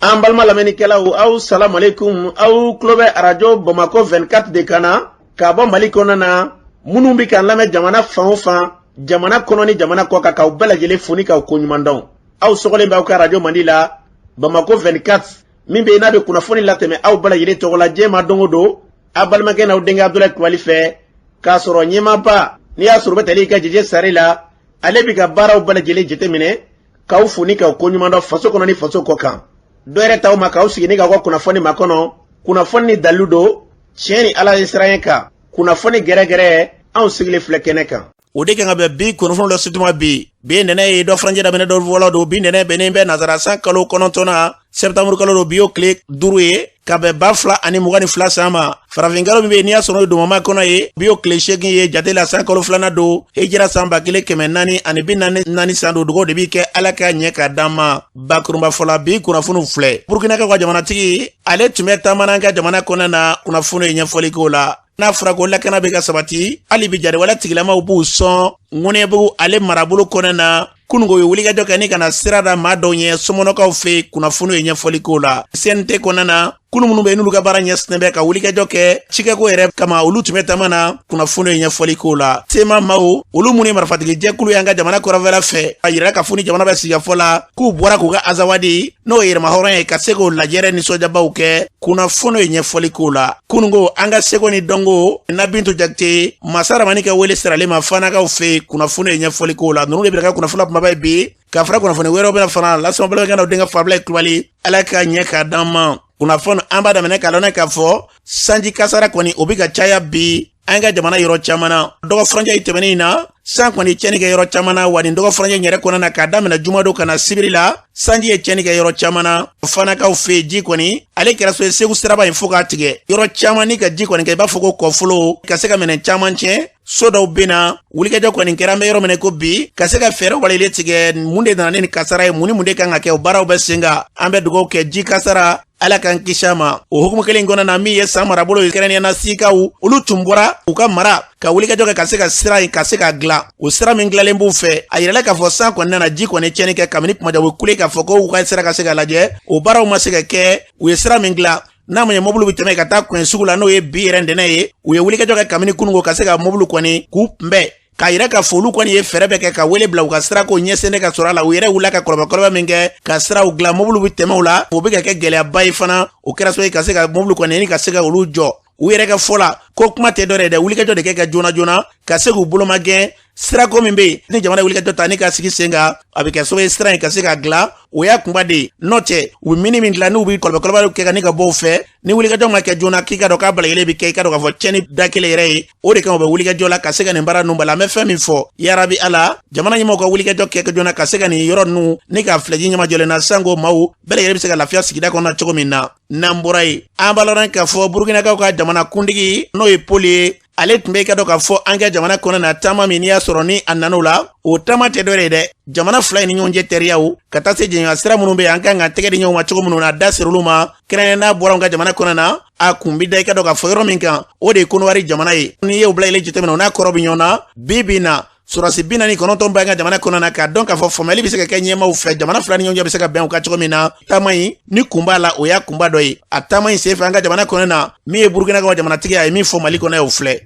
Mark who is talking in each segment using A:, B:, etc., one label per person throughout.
A: An balima lamɛnnikɛlaw, aw salamualeykum. Aw tulo bɛ arajo Bamakɔ 24 de kan na ka bɔ Mali kɔnɔna na. Minnu bɛ k'an lamɛn jamana fan o fan, jamana kɔnɔ ni jamana kɔ kan, k'aw bɛɛ lajɛlen fo ni k'aw koɲuman dɔn. Aw sɔgɔlen bɛ aw ka arajo mandi la, Bamakɔ 24, min bɛ yen n'a bɛ kunnafoni latɛmɛ aw bɛɛ lajɛlen tɔgɔ la diɲɛ ma don o don, aw balimakɛ n'aw denkɛ Abudulayi Kulubali fɛ, k'a sɔrɔ ɲɛmaaba n'i y'a sɔrɔ u bɛ tali kɛ Jeje Sare la, ale bɛ ka baaraw bɛɛ lajɛlen jateminɛ, k'aw fo ni k'aw koɲuman dɔn faso kɔnɔ ni faso kɔ kan. Dɔ yɛrɛ t'aw ma k'aw sigi ni k'aw ka kunnafoni makɔnɔ, kunnafoni ni dalilu don, tiɲɛ ni ala ye siran kan, kunnafoni gɛrɛgɛrɛ, anw sigilen filɛ kɛnɛ kan.
B: O de kan ka bɛn bi kunnafoni lase tuma. Bi bi ntɛnɛn ye dɔ furancɛ daminɛ dɔ fɔlɔ don. Bi ntɛnɛn bɛnnen bɛ nazara san kalo 9nan, sɛptanburu kalo don, bi y'o tile 5 ye, ka bɛn 2022 san ma. Farafinkalo min bɛ yen n'i y'a sɔrɔ o ye donmama kɔnɔ ye, bi y'o tile 8 ye jate la, san kalo 2nan don, hijira san 1444 san don. Dugawu de bi kɛ Ala ka ɲɛ ka d'an ma. Bakurunba fɔla, bi kunnafoniw filɛ. Burkinakaw ka jamanatigi, ale tun bɛ taama na an ka jamana kɔnɔna na. Kunnafoni ye ɲɛfɔli k'o la. N'a fɔra ko lakana bɛ ka sabati hali bi, jatigɛwale tigilamaw b'u sɔn Ŋɔnɛbugu ale marabolo kɔnɔna na. Kununko ye wulikajɔ kɛ ni ka na sira da maa dɔw ɲɛ Sɔmɔnɔkaw fɛ. Kunnafoni ye ɲɛfɔli k'o la. CNT kɔnɔna na, kulu minnu bɛ yen n'olu ka baara ɲɛsinnen bɛ ka wulikajɔ kɛ cikɛko yɛrɛ kama, olu tun bɛ taama na. Kunnafoni ye ɲɛfɔli k'o la. CMA maaw, olu minnu ye marifatigi jɛkulu ye an ka jamana kɔrɔnfɛla fɛ, a yirala k'a fɔ ni jamana bɛ sigikafɔ la, k'u bɔra k'u ka Azawadi, n'o ye yɛrɛmahɔrɔnya ye, ka se k'o lajɛrɛ nisɔndiyabaw kɛ. Kunnafoni ye ɲɛfɔli k'o la. Kununko, an ka seko ni dɔnko na, Bintu Jakite Masaramani ka wele siralen ma Fanakaw fɛ. Kunnafoni ye ɲɛfɔli k'o la. Ninnu de bɛna kɛ kunnafoni kumaba ye bi, ka fara kunnafoni wɛrɛw bɛna fana lasɔn. Balimakɛ n'aw denkɛ Fabila Kulubali, Ala ka ɲɛ k'a d'an ma. Kunnafoni an b'a daminɛ k'a lɔn k'a fɔ sanji kasara kɔni, o bɛ ka caya bi an ka jamana yɔrɔ caman na. Dɔgɔ furancɛ in tɛmɛnen in na, san kɔni tiɲɛni kɛ yɔrɔ caman na. Wa nin dɔgɔ furancɛ in yɛrɛ kɔnɔna na, k'a daminɛ jumadon ka na sibiri la, sanji ye tiɲɛni kɛ yɔrɔ caman na Fanakaw fɛ yen. Ji kɔni ale kɛra so ye Segu siraba in fo k'a tigɛ yɔrɔ caman, ni ka ji kɔni kɛ i b'a fɔ ko kɔfolo, ka se ka minɛn caman tiɲɛ, so dɔw bɛ na. Wulikajɔ kɔni kɛra an bɛ yɔrɔ min ko bi, ka se ka fɛɛrɛ walelen tigɛ mun de nana ni nin kasara ye, mun ni mun de kan ka kɛ, o baaraw bɛ sen kan. An bɛ dugawu kɛ, ji kasara, Ala k'an kisi a ma. O hukumu kelen kɔnɔna na, min ye San marabolo ye, kɛrɛnkɛrɛnnenya na Sikaw, olu tun bɔra u ka mara ka wulikajɔ kɛ ka se ka sira in ka se ka dilan. O sira min dilanlen b'u fɛ, a yirala k'a fɔ san kɔni nana, ji kɔni tiɲɛni kɛ kabini kuma jan. U kule k'a fɔ ko u ka sira ka se ka lajɛ, o baaraw ma se ka kɛ. U ye sira min dilan, n'a ma ɲɛ mobili bɛ tɛmɛ ka taa kɔɲɛ sugu la, n'o ye bi yɛrɛ ntɛnɛn ye, u ye wulikajɔ kɛ kabini kununko ka se ka mobili kɔni k'u kunbɛn, k'a yira k'a fɔ olu kɔni ye fɛɛrɛ bɛɛ kɛ ka wele bila u ka sirako ɲɛsɛnɛ ka sɔrɔ a la. U yɛrɛ wulila ka kɔlɔbɛ min kɛ ka siraw dilan, mobili bɛ tɛmɛ u la, o bɛ ka kɛ gɛlɛyaba ye fana. O kɛra sababu ye ka se ka mobili kɔni ni ka se ka olu jɔ. U yɛrɛ ka fɔ la ko kuma tɛ dɔ yɛrɛ dɛ, wulikajɔ de kɛ ka joona joona ka se k'u boloma gɛn. Sirako min bɛ yen ni jamana wulikajɔ ta ni ka sigi sen kan, a bɛ kɛ sababu ye sira in ka se ka dilan, o y'a kunba de ye. N'o tɛ, u bɛ mini min dilan, n'u bɛ kɔlɔbɛ kɛ ka ni ka bɔ u fɛ, ni wulikajɔ ma kɛ joona, k'i ka dɔn k'a balalen bɛ kɛ, i ka dɔn k'a fɔ tiɲɛni da kelen yɛrɛ ye. O de kama u bɛ wulikajɔ la ka se ka nin baara ninnu bali. An bɛ fɛn min fɔ, yarabi Ala, jamana ɲɛmɔgɔw ka wulikajɔ kɛ joona ka se ka nin yɔrɔ ninnu ni k'a filɛ ji ɲɛmajɔlen na, sanko maaw bɛɛ lajɛlen bɛ se ka lafiya sigida kɔnɔ cogo min na. N'an bɔra yen, an b'a lɔn k'a fɔ Burukinakaw ka jamana kuntigi, n'o ye Poli ye, ale tun bɛ i ka dɔn k'a fɔ an ka jamana kɔnɔ na. Taama min n'i y'a sɔrɔ ni a nan'o la, o taama tɛ dɔ ye dɛ, jamana fila in ni ɲɔgɔn cɛ teriyaw, ka taa se jɛɲɔgɔnya sira minnu bɛ yen, an kan ka tɛgɛ di ɲɔgɔn ma cogo minnu na, da sir'olu ma. Kɛrɛnkɛrɛn n'a bɔra an ka jamana kɔnɔ na, a kun bɛ da i ka dɔn k'a fɔ yɔrɔ min kan, o de ye Kɔnɔwari jamana ye. N'i y'o bila ile jateminɛ, o n'a kɔrɔ bɛ ɲɔgɔn na. Bi bi in na, sɔrɔdasi 49 b'an ka jamana kɔnɔ na, k'a dɔn k'a fɔ faamuyali bɛ se ka kɛ ɲɛmaaw fɛ, jamana fila ni ɲɔgɔn cɛ bɛ se ka bɛn u ka cogo min na. Taama in ni kun b'a la, o y'a kunba dɔ ye. A taama in senfɛ an ka jamana kɔnɔ na, min ye Burukina ka jamanatigi, a ye min fɔ Mali kɔnɔ ye, o filɛ.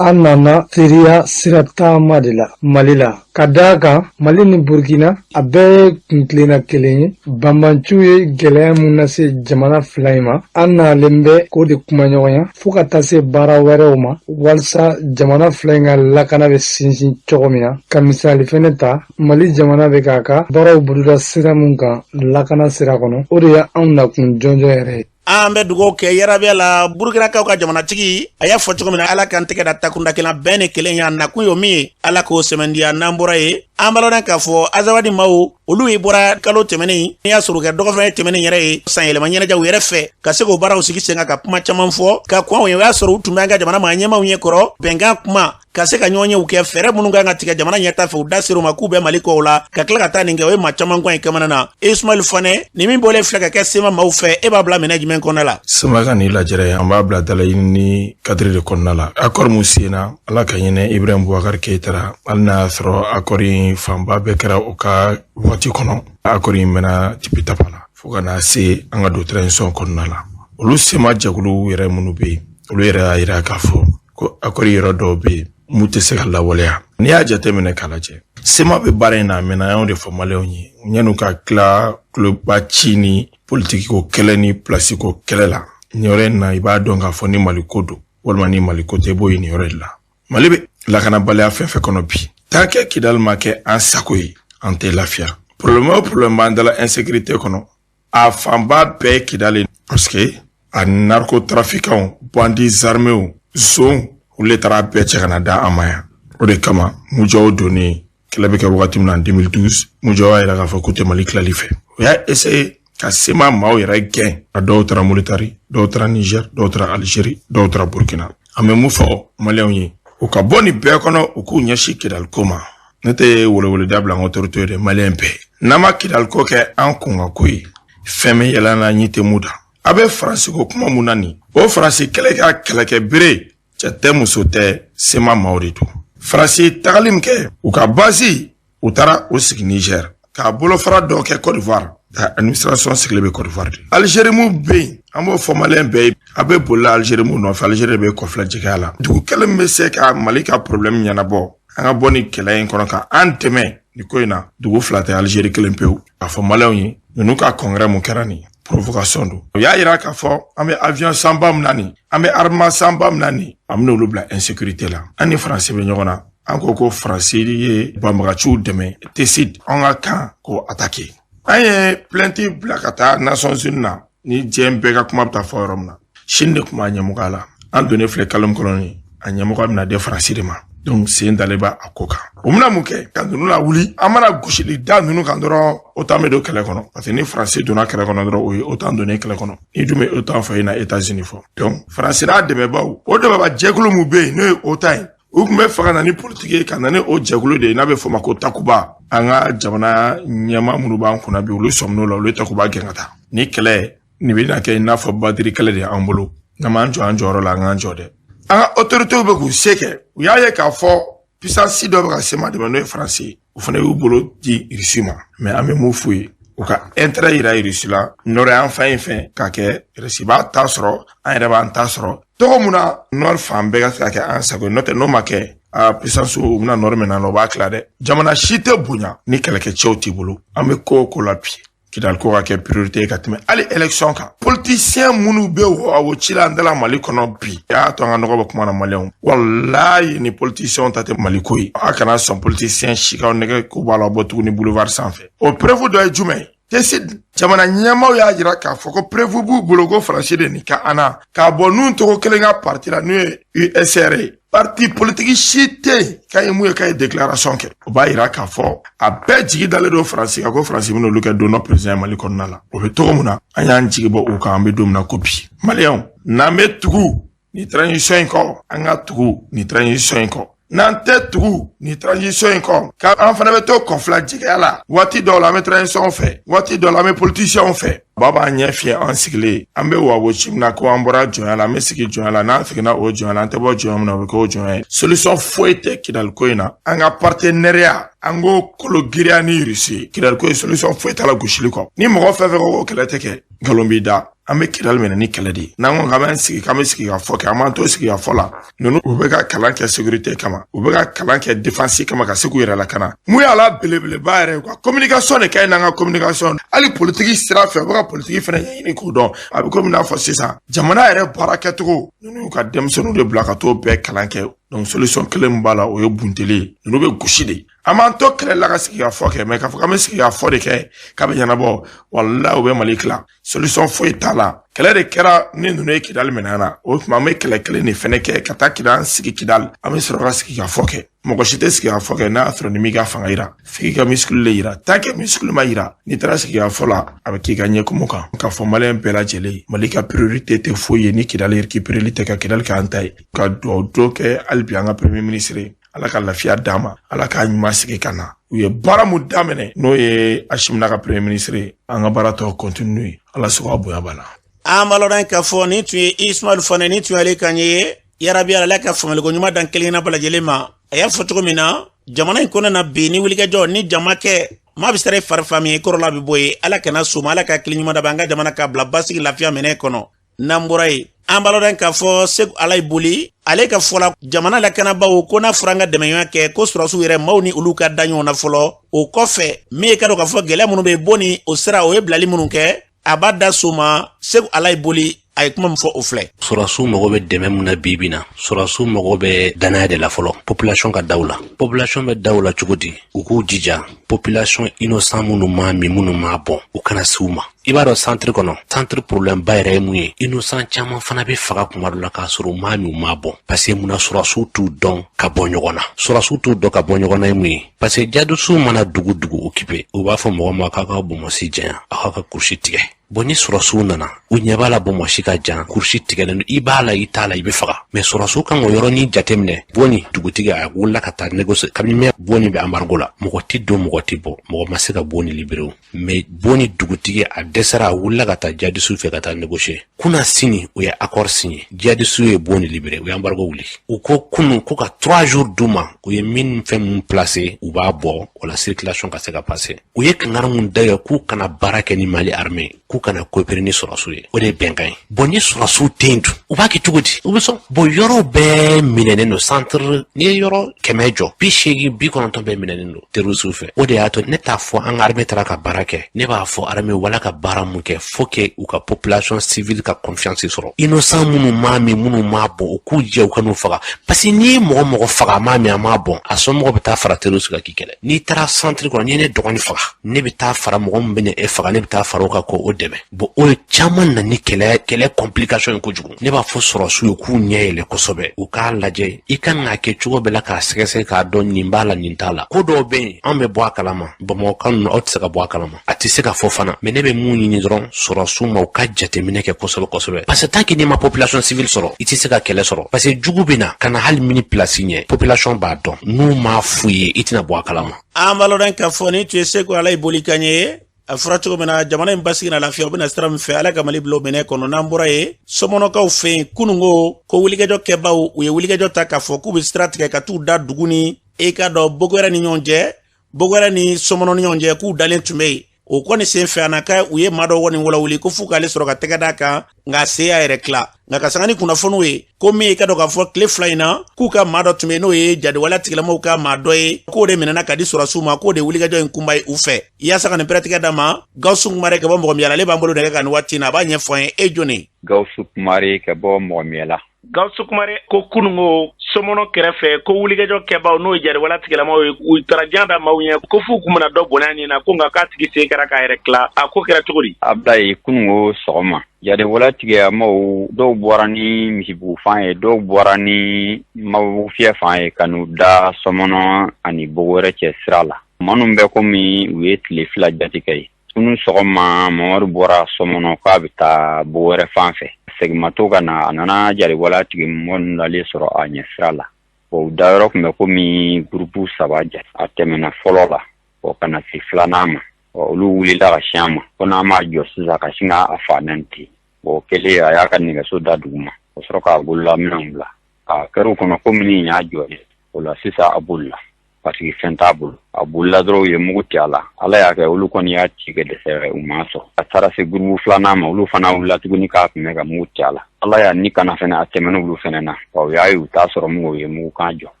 C: An nana teriya sira taama de la Mali la, ka da a kan Mali ni Burkina, a bɛɛ ye kuntilenna kelen ye. Banbanciw ye gɛlɛya mun lase jamana fila in ma, an nalen bɛ k'o de kumaɲɔgɔnya fo ka taa se baara wɛrɛw ma, walisa jamana fila in ka lakana bɛ sinsin cogo min na. Ka misali fɛnɛ ta, Mali jamana bɛ k'a ka baaraw boloda sira mun kan lakana sira kɔnɔ, o de ye anw nakun jɔnjɔn yɛrɛ ye.
B: An bɛ dugawu kɛ yarabiya la, Burukinakaw ka jamanatigi a y'a fɔ cogo min na, Ala k'an tɛgɛ da takunda kelen, bɛn ni kelen ya nakun ye min ye, Ala k'o sɛmɛndiya. N'an bɔra yen, an b'a lɔn k'a fɔ Azawadi maaw, olu ye bɔra kalo tɛmɛnen, n'i y'a sɔrɔ kɛ dɔgɔfɛn tɛmɛnen yɛrɛ ye, san yɛlɛma ɲɛnajɛw yɛrɛ fɛ, ka se k'o baaraw sigi sen kan, ka kuma caman fɔ ka kɔn. O y'a sɔrɔ u tun bɛ an ka jamana maa ɲɛmaaw ɲɛ kɔrɔ bɛnkan kuma. Ka se ka ɲɔgɔnyew kɛ, fɛɛrɛ minnu kan ka tigɛ jamana ɲɛta fɛ, u da ser'o ma k'u bɛ Mali kɔ o la, ka tila ka taa nin kɛ. O ye maa caman gwan ye kamana na. Ismail Fane, ni min bɔlen filɛ ka kɛ CMA maaw fɛ, e b'a bila minɛ jumɛn kɔnɔna la?
D: CMA ka nin lajɛrɛ, an b'a bila dalaɲini cadre de kɔnɔna la. Accord mun senna, Ala ka hinɛ Ibrahim Boubacar Keïta la, hali n'a y'a sɔrɔ accord in fanba bɛɛ kɛra o ka waati kɔnɔ, accord in mɛnna tipitapa la fo ka na se an ka don transition kɔnɔna la. Olu CMA jɛkulu yɛrɛ minnu bɛ yen, olu yɛrɛ y'a yira k'a fɔ ko accord yɔrɔ dɔw bɛ yen mun tɛ se ka lawaleya. N'i y'a jateminɛ k'a lajɛ, CMA bɛ baara in na a mɛnna. An y'o de fɔ maliyɛnw ye, yan'u ka tila kuloba ci ni politiki ko kɛlɛ ni pilasi ko kɛlɛ la. Nin yɔrɔ in na, i b'a dɔn k'a fɔ ni Mali ko don walima ni Mali ko tɛ, i b'o ye nin yɔrɔ de la. Mali bɛ lakanabaliya fɛn fɛn kɔnɔ bi, tant que Kidali ma kɛ an sago ye, an tɛ lafiya. Problème o problème b'an dala insécurité kɔnɔ, a fanba bɛɛ ye Kidali, parce que a narcotrafiquants, bandits armés, zon, olu de taara bɛɛ cɛ ka na da an ma yan. O de kama MUJAO donnen, kɛlɛ bɛ kɛ wagati min na en 2012, MUJAO y'a yira k'a fɔ k'u tɛ Mali tilali fɛ. U y'a essayer ka CMA maaw yɛrɛ gɛn. A dɔw taara Mauritanie, dɔw taara Niger, dɔw taara Algérie, dɔw taara Burkina. An bɛ mun fɔ maliyɛnw ye? U ka bɔ nin bɛɛ kɔnɔ, u k'u ɲɛsin Kidali ko ma. Ne tɛ weleweleda bila n ka autorité ye dɛ, maliyɛn bɛɛ. N'an ma Kidali ko kɛ an kunka ko ye, fɛn bɛ yɛlɛ an na ɲi tɛ mun da. A bɛ Faransi ko kuma mun na nin, o Faransi kɛlɛ ka kɛlɛkɛ bere, cɛ tɛ muso tɛ, CMA maaw de don. Faransi tagali min kɛ, u ka base, u taara o sigi Niger, k'a bolofara dɔ kɛ Côte d'Ivoire, administration sigilen bɛ Côte d'Ivoire de. Algérie mun bɛ yen, an b'o fɔ maliyɛn bɛɛ ye, a bɛ bolila Algérie mun nɔfɛ, Algérie de bɛ kɔfilɛ jɛgɛya la. Dugu kelen min bɛ se ka Mali ka problème ɲɛnabɔ, an ka bɔ nin kɛlɛ in kɔnɔ, ka an dɛmɛ nin ko in na, dugu fila tɛ, Algérie kelen pewu. K'a fɔ maliyɛnw ye, ninnu ka congrès mun kɛra nin, provocation don. U y'a yira k'a fɔ an bɛ avion sanba min na nin, an bɛ armement sanba min na nin, an bɛna olu bila insécurité la. An ni Faransi bɛ ɲɔgɔn na. An ko ko Faransi ye banbagaciw dɛmɛ Tessit, an ka kan k'o attaquer. An ye plainte bila ka taa Nations Unies na, ni diɲɛ bɛɛ ka kuma bɛ taa fɔ yɔrɔ min na. Chine de tun b'a ɲɛmɔgɔya la. An donnen filɛ kalo min kɔnɔ nin, a ɲɛmɔgɔ bɛna di Faransi de ma. Donc sen dalen b'a a ko kan. U bɛna mun kɛ ka ninnu lawuli? An mana gosili da ninnu kan dɔrɔn, OTAN bɛ don kɛlɛ kɔnɔ, parce que ni Faransi donna kɛlɛ kɔnɔ dɔrɔn, o ye OTAN donnen kɛlɛ kɔnɔ. N'i dun bɛ OTAN fɔ, i na États-Unis fɔ. Donc Faransi n'a dɛmɛbaaw, o dɛmɛbaa jɛkulu mun bɛ yen, n'o ye OTAN ye, u tun bɛ fɛ ka na ni politiki ye, ka na ni o jɛkulu de ye n'a bɛ fɔ o ma ko Takuba. An ka jamana ɲɛmaa minnu b'an kunna bi, olu sɔmin'o la, olu ye Takuba gɛn ka taa. Ni kɛlɛ nin bɛna kɛ i n'a fɔ Badiri kɛlɛ de y'an bolo. N'an m'an jɔ an jɔyɔrɔ la, an k'an jɔ dɛ. An ka autorités bɛ k'u se kɛ. U y'a ye k'a fɔ puissance dɔ bɛ ka CMA dɛmɛ, n'o ye Faransi ye. U fana y'u bolo di Irisi ma. Mais an bɛ mun f'u ye? U ka intérêt yira Irisi la nord yan fan in fɛ, k'a kɛ Irisi b'a ta sɔrɔ, an yɛrɛ b'an ta sɔrɔ cogo mun na, nord fan bɛɛ ka se ka kɛ an sago ye. N'o tɛ, n'o ma kɛ, a puissance u bɛna nord minɛ, u b'a tila dɛ. Jamana si tɛ bonya ni kɛlɛkɛcɛw t'i bolo. An bɛ ko o ko la bi, Kidali ko ka kɛ priorité ye ka tɛmɛ hali élection kan. Politicien minnu bɛ wo ci la an dala Mali kɔnɔ bi, y'a to an ka nɔgɔ bɛ kuma na. Maliyɛnw, walayi, ni politicien ta tɛ Mali ko ye. A kana sɔn politicien si k'aw nɛgɛ k'u b'a la bɔ tuguni boulevard sanfɛ. O preuve dɔ ye jumɛn ye? Tessit, jamana ɲɛmaaw y'a jira k'a fɔ ko preuve b'u bolo ko Faransi de nin ka an na k'a bɔ n'u tɔgɔ kelen ka parti la, n'o ye USR ye. Parti politique si tɛ yen k'a ye mun ye k'a ye déclaration kɛ. O b'a yira k'a fɔ a bɛɛ jigi dalen don Faransi kan, ko Faransi bɛna olu kɛ don dɔ président Mali kɔnɔna la. O bɛ cogo min na, an y'an jigi bɔ u kan, an bɛ don min na ko bi. Maliyɛnw, n'an bɛ tugu nin transition in kɔ, an ka tugu nin transition in kɔ. N'an tɛ tugu nin transition in kɔ, k'an fana bɛ to kɔfila jɛgɛya la, waati dɔw la an bɛ transition fɛ, waati dɔw la an bɛ politiciens fɛ, ba b'an ɲɛ fiyɛ. An sigilen, an bɛ wawo ci min na ko an bɔra jɔnya la, an bɛ sigi jɔnya la. N'an seginna o jɔnya la, an tɛ bɔ jɔnya min na, o bɛ kɛ o jɔnya ye. Solution foyi tɛ Kidali ko in na. An ka partenariat, an k'o kolo giriya ni Irisi ye. Kidali ko ye, solution foyi t'a la gosili kɔ. Ni mɔgɔ fɛn fɛn ko ko kɛlɛ tɛ kɛ, nkalon b'i da. An bɛ Kidali minɛ ni kɛlɛ de ye. N'an ko k'an bɛ sigi, k'an bɛ sigi ka fɔ kɛ, an b'an to sigi ka fɔ la. Ninnu, u bɛ ka kalan kɛ sécurité kama, u bɛ ka kalan kɛ défense kama, ka se k'u yɛrɛ lakana. Mun y'a la belebeleba yɛrɛ ye, u ka communication de ka ɲi n'an ka communication. Hali politiki sira fɛ, u bɛ ka politiki fana ɲɛɲini k'o dɔn. A bɛ komi n'a fɔ sisan jamana yɛrɛ baara kɛcogo, ninnu y'u ka denmisɛnninw de bila ka t'o bɛɛ kalan kɛ. Donc solution kelen min b'a la, o ye bunteli ye. Ninnu bɛ gosi de. An b'an to kɛlɛ la ka sigikafɔ kɛ, mais k'a fɔ k'an bɛ sigikafɔ de kɛ k'a bɛ ɲɛnabɔ, walahi u bɛ Mali tila. Solution foyi t'a la. Kɛlɛ de kɛra ni ninnu ye Kidali minɛ an na. O tuma an bɛ kɛlɛ kelen de fɛnɛ kɛ ka taa Kidali sigi Kidali, an bɛ sɔrɔ ka sigikafɔ kɛ. Mɔgɔ si tɛ sigikafɔ kɛ n'a y'a sɔrɔ ni m'i ka fanga yira, f'i ka muscle de yira. Tant que muscle ma yira, n'i taara sigikafɔ la, a bɛ k'i ka ɲɛkumu kan. K'a fɔ maliyɛn bɛɛ lajɛlen, Mali ka priorité tɛ foyi ye ni Kidali récupéreli tɛ, ka Kidali k'an ta ye. Ka dugawu don kɛ hali bi an ka premier ministre ye, Ala ka lafiya d'a ma, Ala k'a ɲuman sigi ka na. U ye baara mun daminɛ, n'o ye Asimi n'a ka premier ministre ye, an ka baara tɔ continue ye. Ala sɔgɔ a bonya b'a la.
B: An b'a lɔn k'a fɔ nin tun ye Ismail Fane, nin tun y'ale kan ye. Yarabi, Ala ka faamuyaliko ɲuman dan kelen bɛɛ lajɛlen ma. A y'a fɔ cogo min na, jamana in kɔnɔ na bi, ni wulikajɔ ni jama kɛ, maa bɛ sera i fari fa min ye kɔrɔla bɛ bɔ yen. Ala kana soma, Ala ka hakili ɲuman daba an ka jamana ka bila basigi lafiya minɛ kɔnɔ. N'an bɔra yen, an b'a lɔn k'a fɔ Segu Alayi Boli, ale ka fɔ la, jamana lakanabaaw ko n'a fɔra an ka dɛmɛɲɔgɔnya kɛ, ko sɔrɔdasiw yɛrɛ maaw ni olu ka da ɲɔgɔn na fɔlɔ. O kɔfɛ, min ye ka dɔn k'a fɔ gɛlɛya minnu bɛ bɔ ni o sira, o ye bilali minnu kɛ, a b'a da so ma. Segu Alayi Boli, a ye kuma min fɔ, o filɛ.
E: Sɔrɔdasiw mago bɛ dɛmɛ mun na bi bi na, sɔrɔdasiw mago bɛ danaya de la fɔlɔ, population ka daw la. Population bɛ daw la cogo di? U k'u jija, population innocent minnu m'a min, minnu m'a bɔn, u kana se u ma. I b'a dɔn, centre kɔnɔ, centre problème ba yɛrɛ ye mun ye? Innocent caman fana bɛ faga kuma dɔ la k'a sɔrɔ u m'a min, u m'a bɔn. Parce que munna? Sɔrɔdasiw t'u dɔn ka bɔ ɲɔgɔn na. Sɔrɔdasiw t'u dɔn ka bɔ ɲɔgɔn na ye mun ye? Parce que jadisiw mana dugu dugu occupé, u b'a fɔ mɔgɔ ma k'a ka bonbonsi janya, aw ka kurusi tigɛ. Bon, ni sɔrɔdasiw nana, u ɲɛ b'a la bonbonsi ka jan, kurusi tigɛlen don, i b'a la, i t'a la, i bɛ faga. Mais sɔrɔdasiw kan k'o yɔrɔnin jateminɛ. Boni dugutigi, a wulila ka taa négocier. Kabini mɛ Boni bɛ embargo la, mɔgɔ tɛ don, mɔgɔ tɛ bɔ, mɔgɔ ma se ka Boni libéré. Mais Boni dugutigi, a dɛsɛra, a wulila ka taa jadisiw fɛ ka taa négocier. Kunna sini, u ye accord signé, jadisiw ye Boni libéré, u ye embargo wuli. U ko kunun ko ka 3 jours d'u ma, u ye min fɛn mun placé, u b'a bɔ o la, circulation ka se ka passer. U ye kangari mun da ye k'u kana baara kɛ ni Mali armée, k'u kana coopérer ni sɔrɔdasiw ye, o de ye bɛnkan ye. Bon, ni sɔrɔdasiw tɛ yen dun, u b'a kɛ cogo di? U bɛ sɔn? Bon, yɔrɔ bɛɛ minɛnen don. Centre, n'i ye yɔrɔ 100 jɔ, 80, 90 bɛɛ minɛnen don terroriste fɛ. O de y'a to ne t'a fɔ an ka armée taara ka baara kɛ. Ne b'a fɔ armée wala ka baara mun kɛ, faut que u ka population civile ka confiance sɔrɔ. Innocent minnu m'a min, minnu m'a bɔn, u k'u jɛ, u ka n'u faga. Parce que n'i ye mɔgɔ mɔgɔ faga, a m'a min, a m'a bɔn, a somɔgɔw bɛ taa fara terroriste kan k'i kɛlɛ. N'i taara centre kɔnɔ, n'i ye ne dɔgɔnin faga, ne bɛ taa fara mɔgɔ min bɛ e faga, ne bɛ taa fara o kan k'o dɛmɛ. Bon, o ye caman na ni kɛlɛ kɛlɛ complication ye kojugu. Ne b'a fɔ sɔrɔdasiw ye k'u ɲɛ yɛlɛ kosɛbɛ, u k'a lajɛ, i kan k'a kɛ cogo bɛɛ la k'a sɛgɛsɛgɛ k'a dɔn nin b'a la, nin t'a la. Ko dɔw bɛ yen, an bɛ bɔ a kalama. Bamakɔ ninnu, aw tɛ se ka bɔ a kalama, a tɛ se ka fɔ fana. Mais ne bɛ mun ɲini dɔrɔn sɔrɔdasiw ma, u ka jateminɛ kɛ kosɛbɛ kosɛbɛ. Parce que tant que n'i ma population civile sɔrɔ, i tɛ se ka kɛlɛ sɔrɔ. Parce que jugu bɛ na ka na hali mini place ɲɛ, population b'a dɔn. N'u m'a f'u ye, i tɛna bɔ a kalama.
B: An b'a lɔn k'a fɔ nin tun ye Segu Alayi Boli kan ye. A fɔra cogo min na, jamana in basigi na lafiya, u bɛna sira min fɛ, Ala ka Mali bila o minɛ kɔnɔ. N'an bɔra yen, Sɔmɔnɔkaw fɛ yen, kununko ko wulikajɔ kɛbaw, u ye wulikajɔ ta k'a fɔ k'u bɛ sira tigɛ ka t'u da dugu ni e ka dɔn Bogowɛrɛ ni ɲɔgɔn cɛ, Bogowɛrɛ ni Sɔmɔnɔ ni ɲɔgɔn cɛ, k'u dalen tun bɛ yen. O kɔni sen fɛ, a na ka u ye maa dɔ kɔni walawuli ko f'u k'ale sɔrɔ ka tɛgɛ d'a kan, nka se y'a yɛrɛ tila. Nka ka sanga ni kunnafoniw ye ko min ye ka dɔn k'a fɔ tile 2 in na, k'u ka maa dɔ tun bɛ yen, n'o ye jadiwale tigilamaw ka maa dɔ ye, k'o de minɛna ka di sɔrɔdasiw ma, k'o de wulikajɔ in kunba ye u fɛ. Yaasa ka nin pɛrɛtigɛ d'a ma, Gawusu Kumare ka bɔ Mɔgɔmiyala, ale b'an bolo nɛgɛ kan nin waati in na, a b'a ɲɛfɔ an ye. E jɔni?
F: Gawusu Kumare ka bɔ Mɔgɔmiyala.
A: Gawusu Kumare, ko kununko Sɔmɔnɔ kɛrɛfɛ, ko wulikajɔ kɛbaw, n'o ye jariwala tigilamaw ye, u taara jan da maaw ɲɛ ko f'u kun bɛna dɔ bɔnɛ nin na, ko nka k'a tigi sen kɛra k'a yɛrɛ tila. A ko kɛra cogo di?
F: Abulayi, kununko sɔgɔma, jariwala tigilamaw dɔw bɔra ni Misibugu fan ye, dɔw bɔra ni Mabugu fiyɛ fan ye, ka n'u da Sɔmɔnɔ ani Bogowɛrɛ cɛ sira la. Minnu bɛ komi u ye tile 2 jate kɛ ye. Kunun sɔgɔma, Mamadu bɔra Sɔmɔnɔ k'a bɛ taa Bogowɛrɛ fan fɛ. Seginmatɔ ka na, a nana jariwala tigi mɔgɔ ninnu dalen sɔrɔ a ɲɛ sira la. O dayɔrɔ tun bɛ komi gurupu 3 jate. A tɛmɛna fɔlɔ la, o ka na se filanan ma. Olu wulila ka sin a ma ko n'a m'a jɔ sisan, ka sin k'a fa nɛni ten. O kɛlen, a y'a ka nɛgɛso da dugu ma, o sɔrɔ k'a bololaminɛnw bila. A kɛra o kɔnɔ komi nin y'a jɔ ye. O la sisan, a bolila parce que fɛn t'a bolo. A bolila dɔrɔn, u ye mugu ci a la. Ala y'a kɛ, olu kɔni y'a ci kɛ dɛsɛ, u m'a sɔrɔ. A taara se gurupu filanan ma, olu fana wulila tuguni k'a kunbɛn ka mugu ci a la. Ala y'a ni kana fɛnɛ, a tɛmɛna olu fɛnɛ na. U y'a ye u t'a sɔrɔ, mugu u ye mugukan jɔ.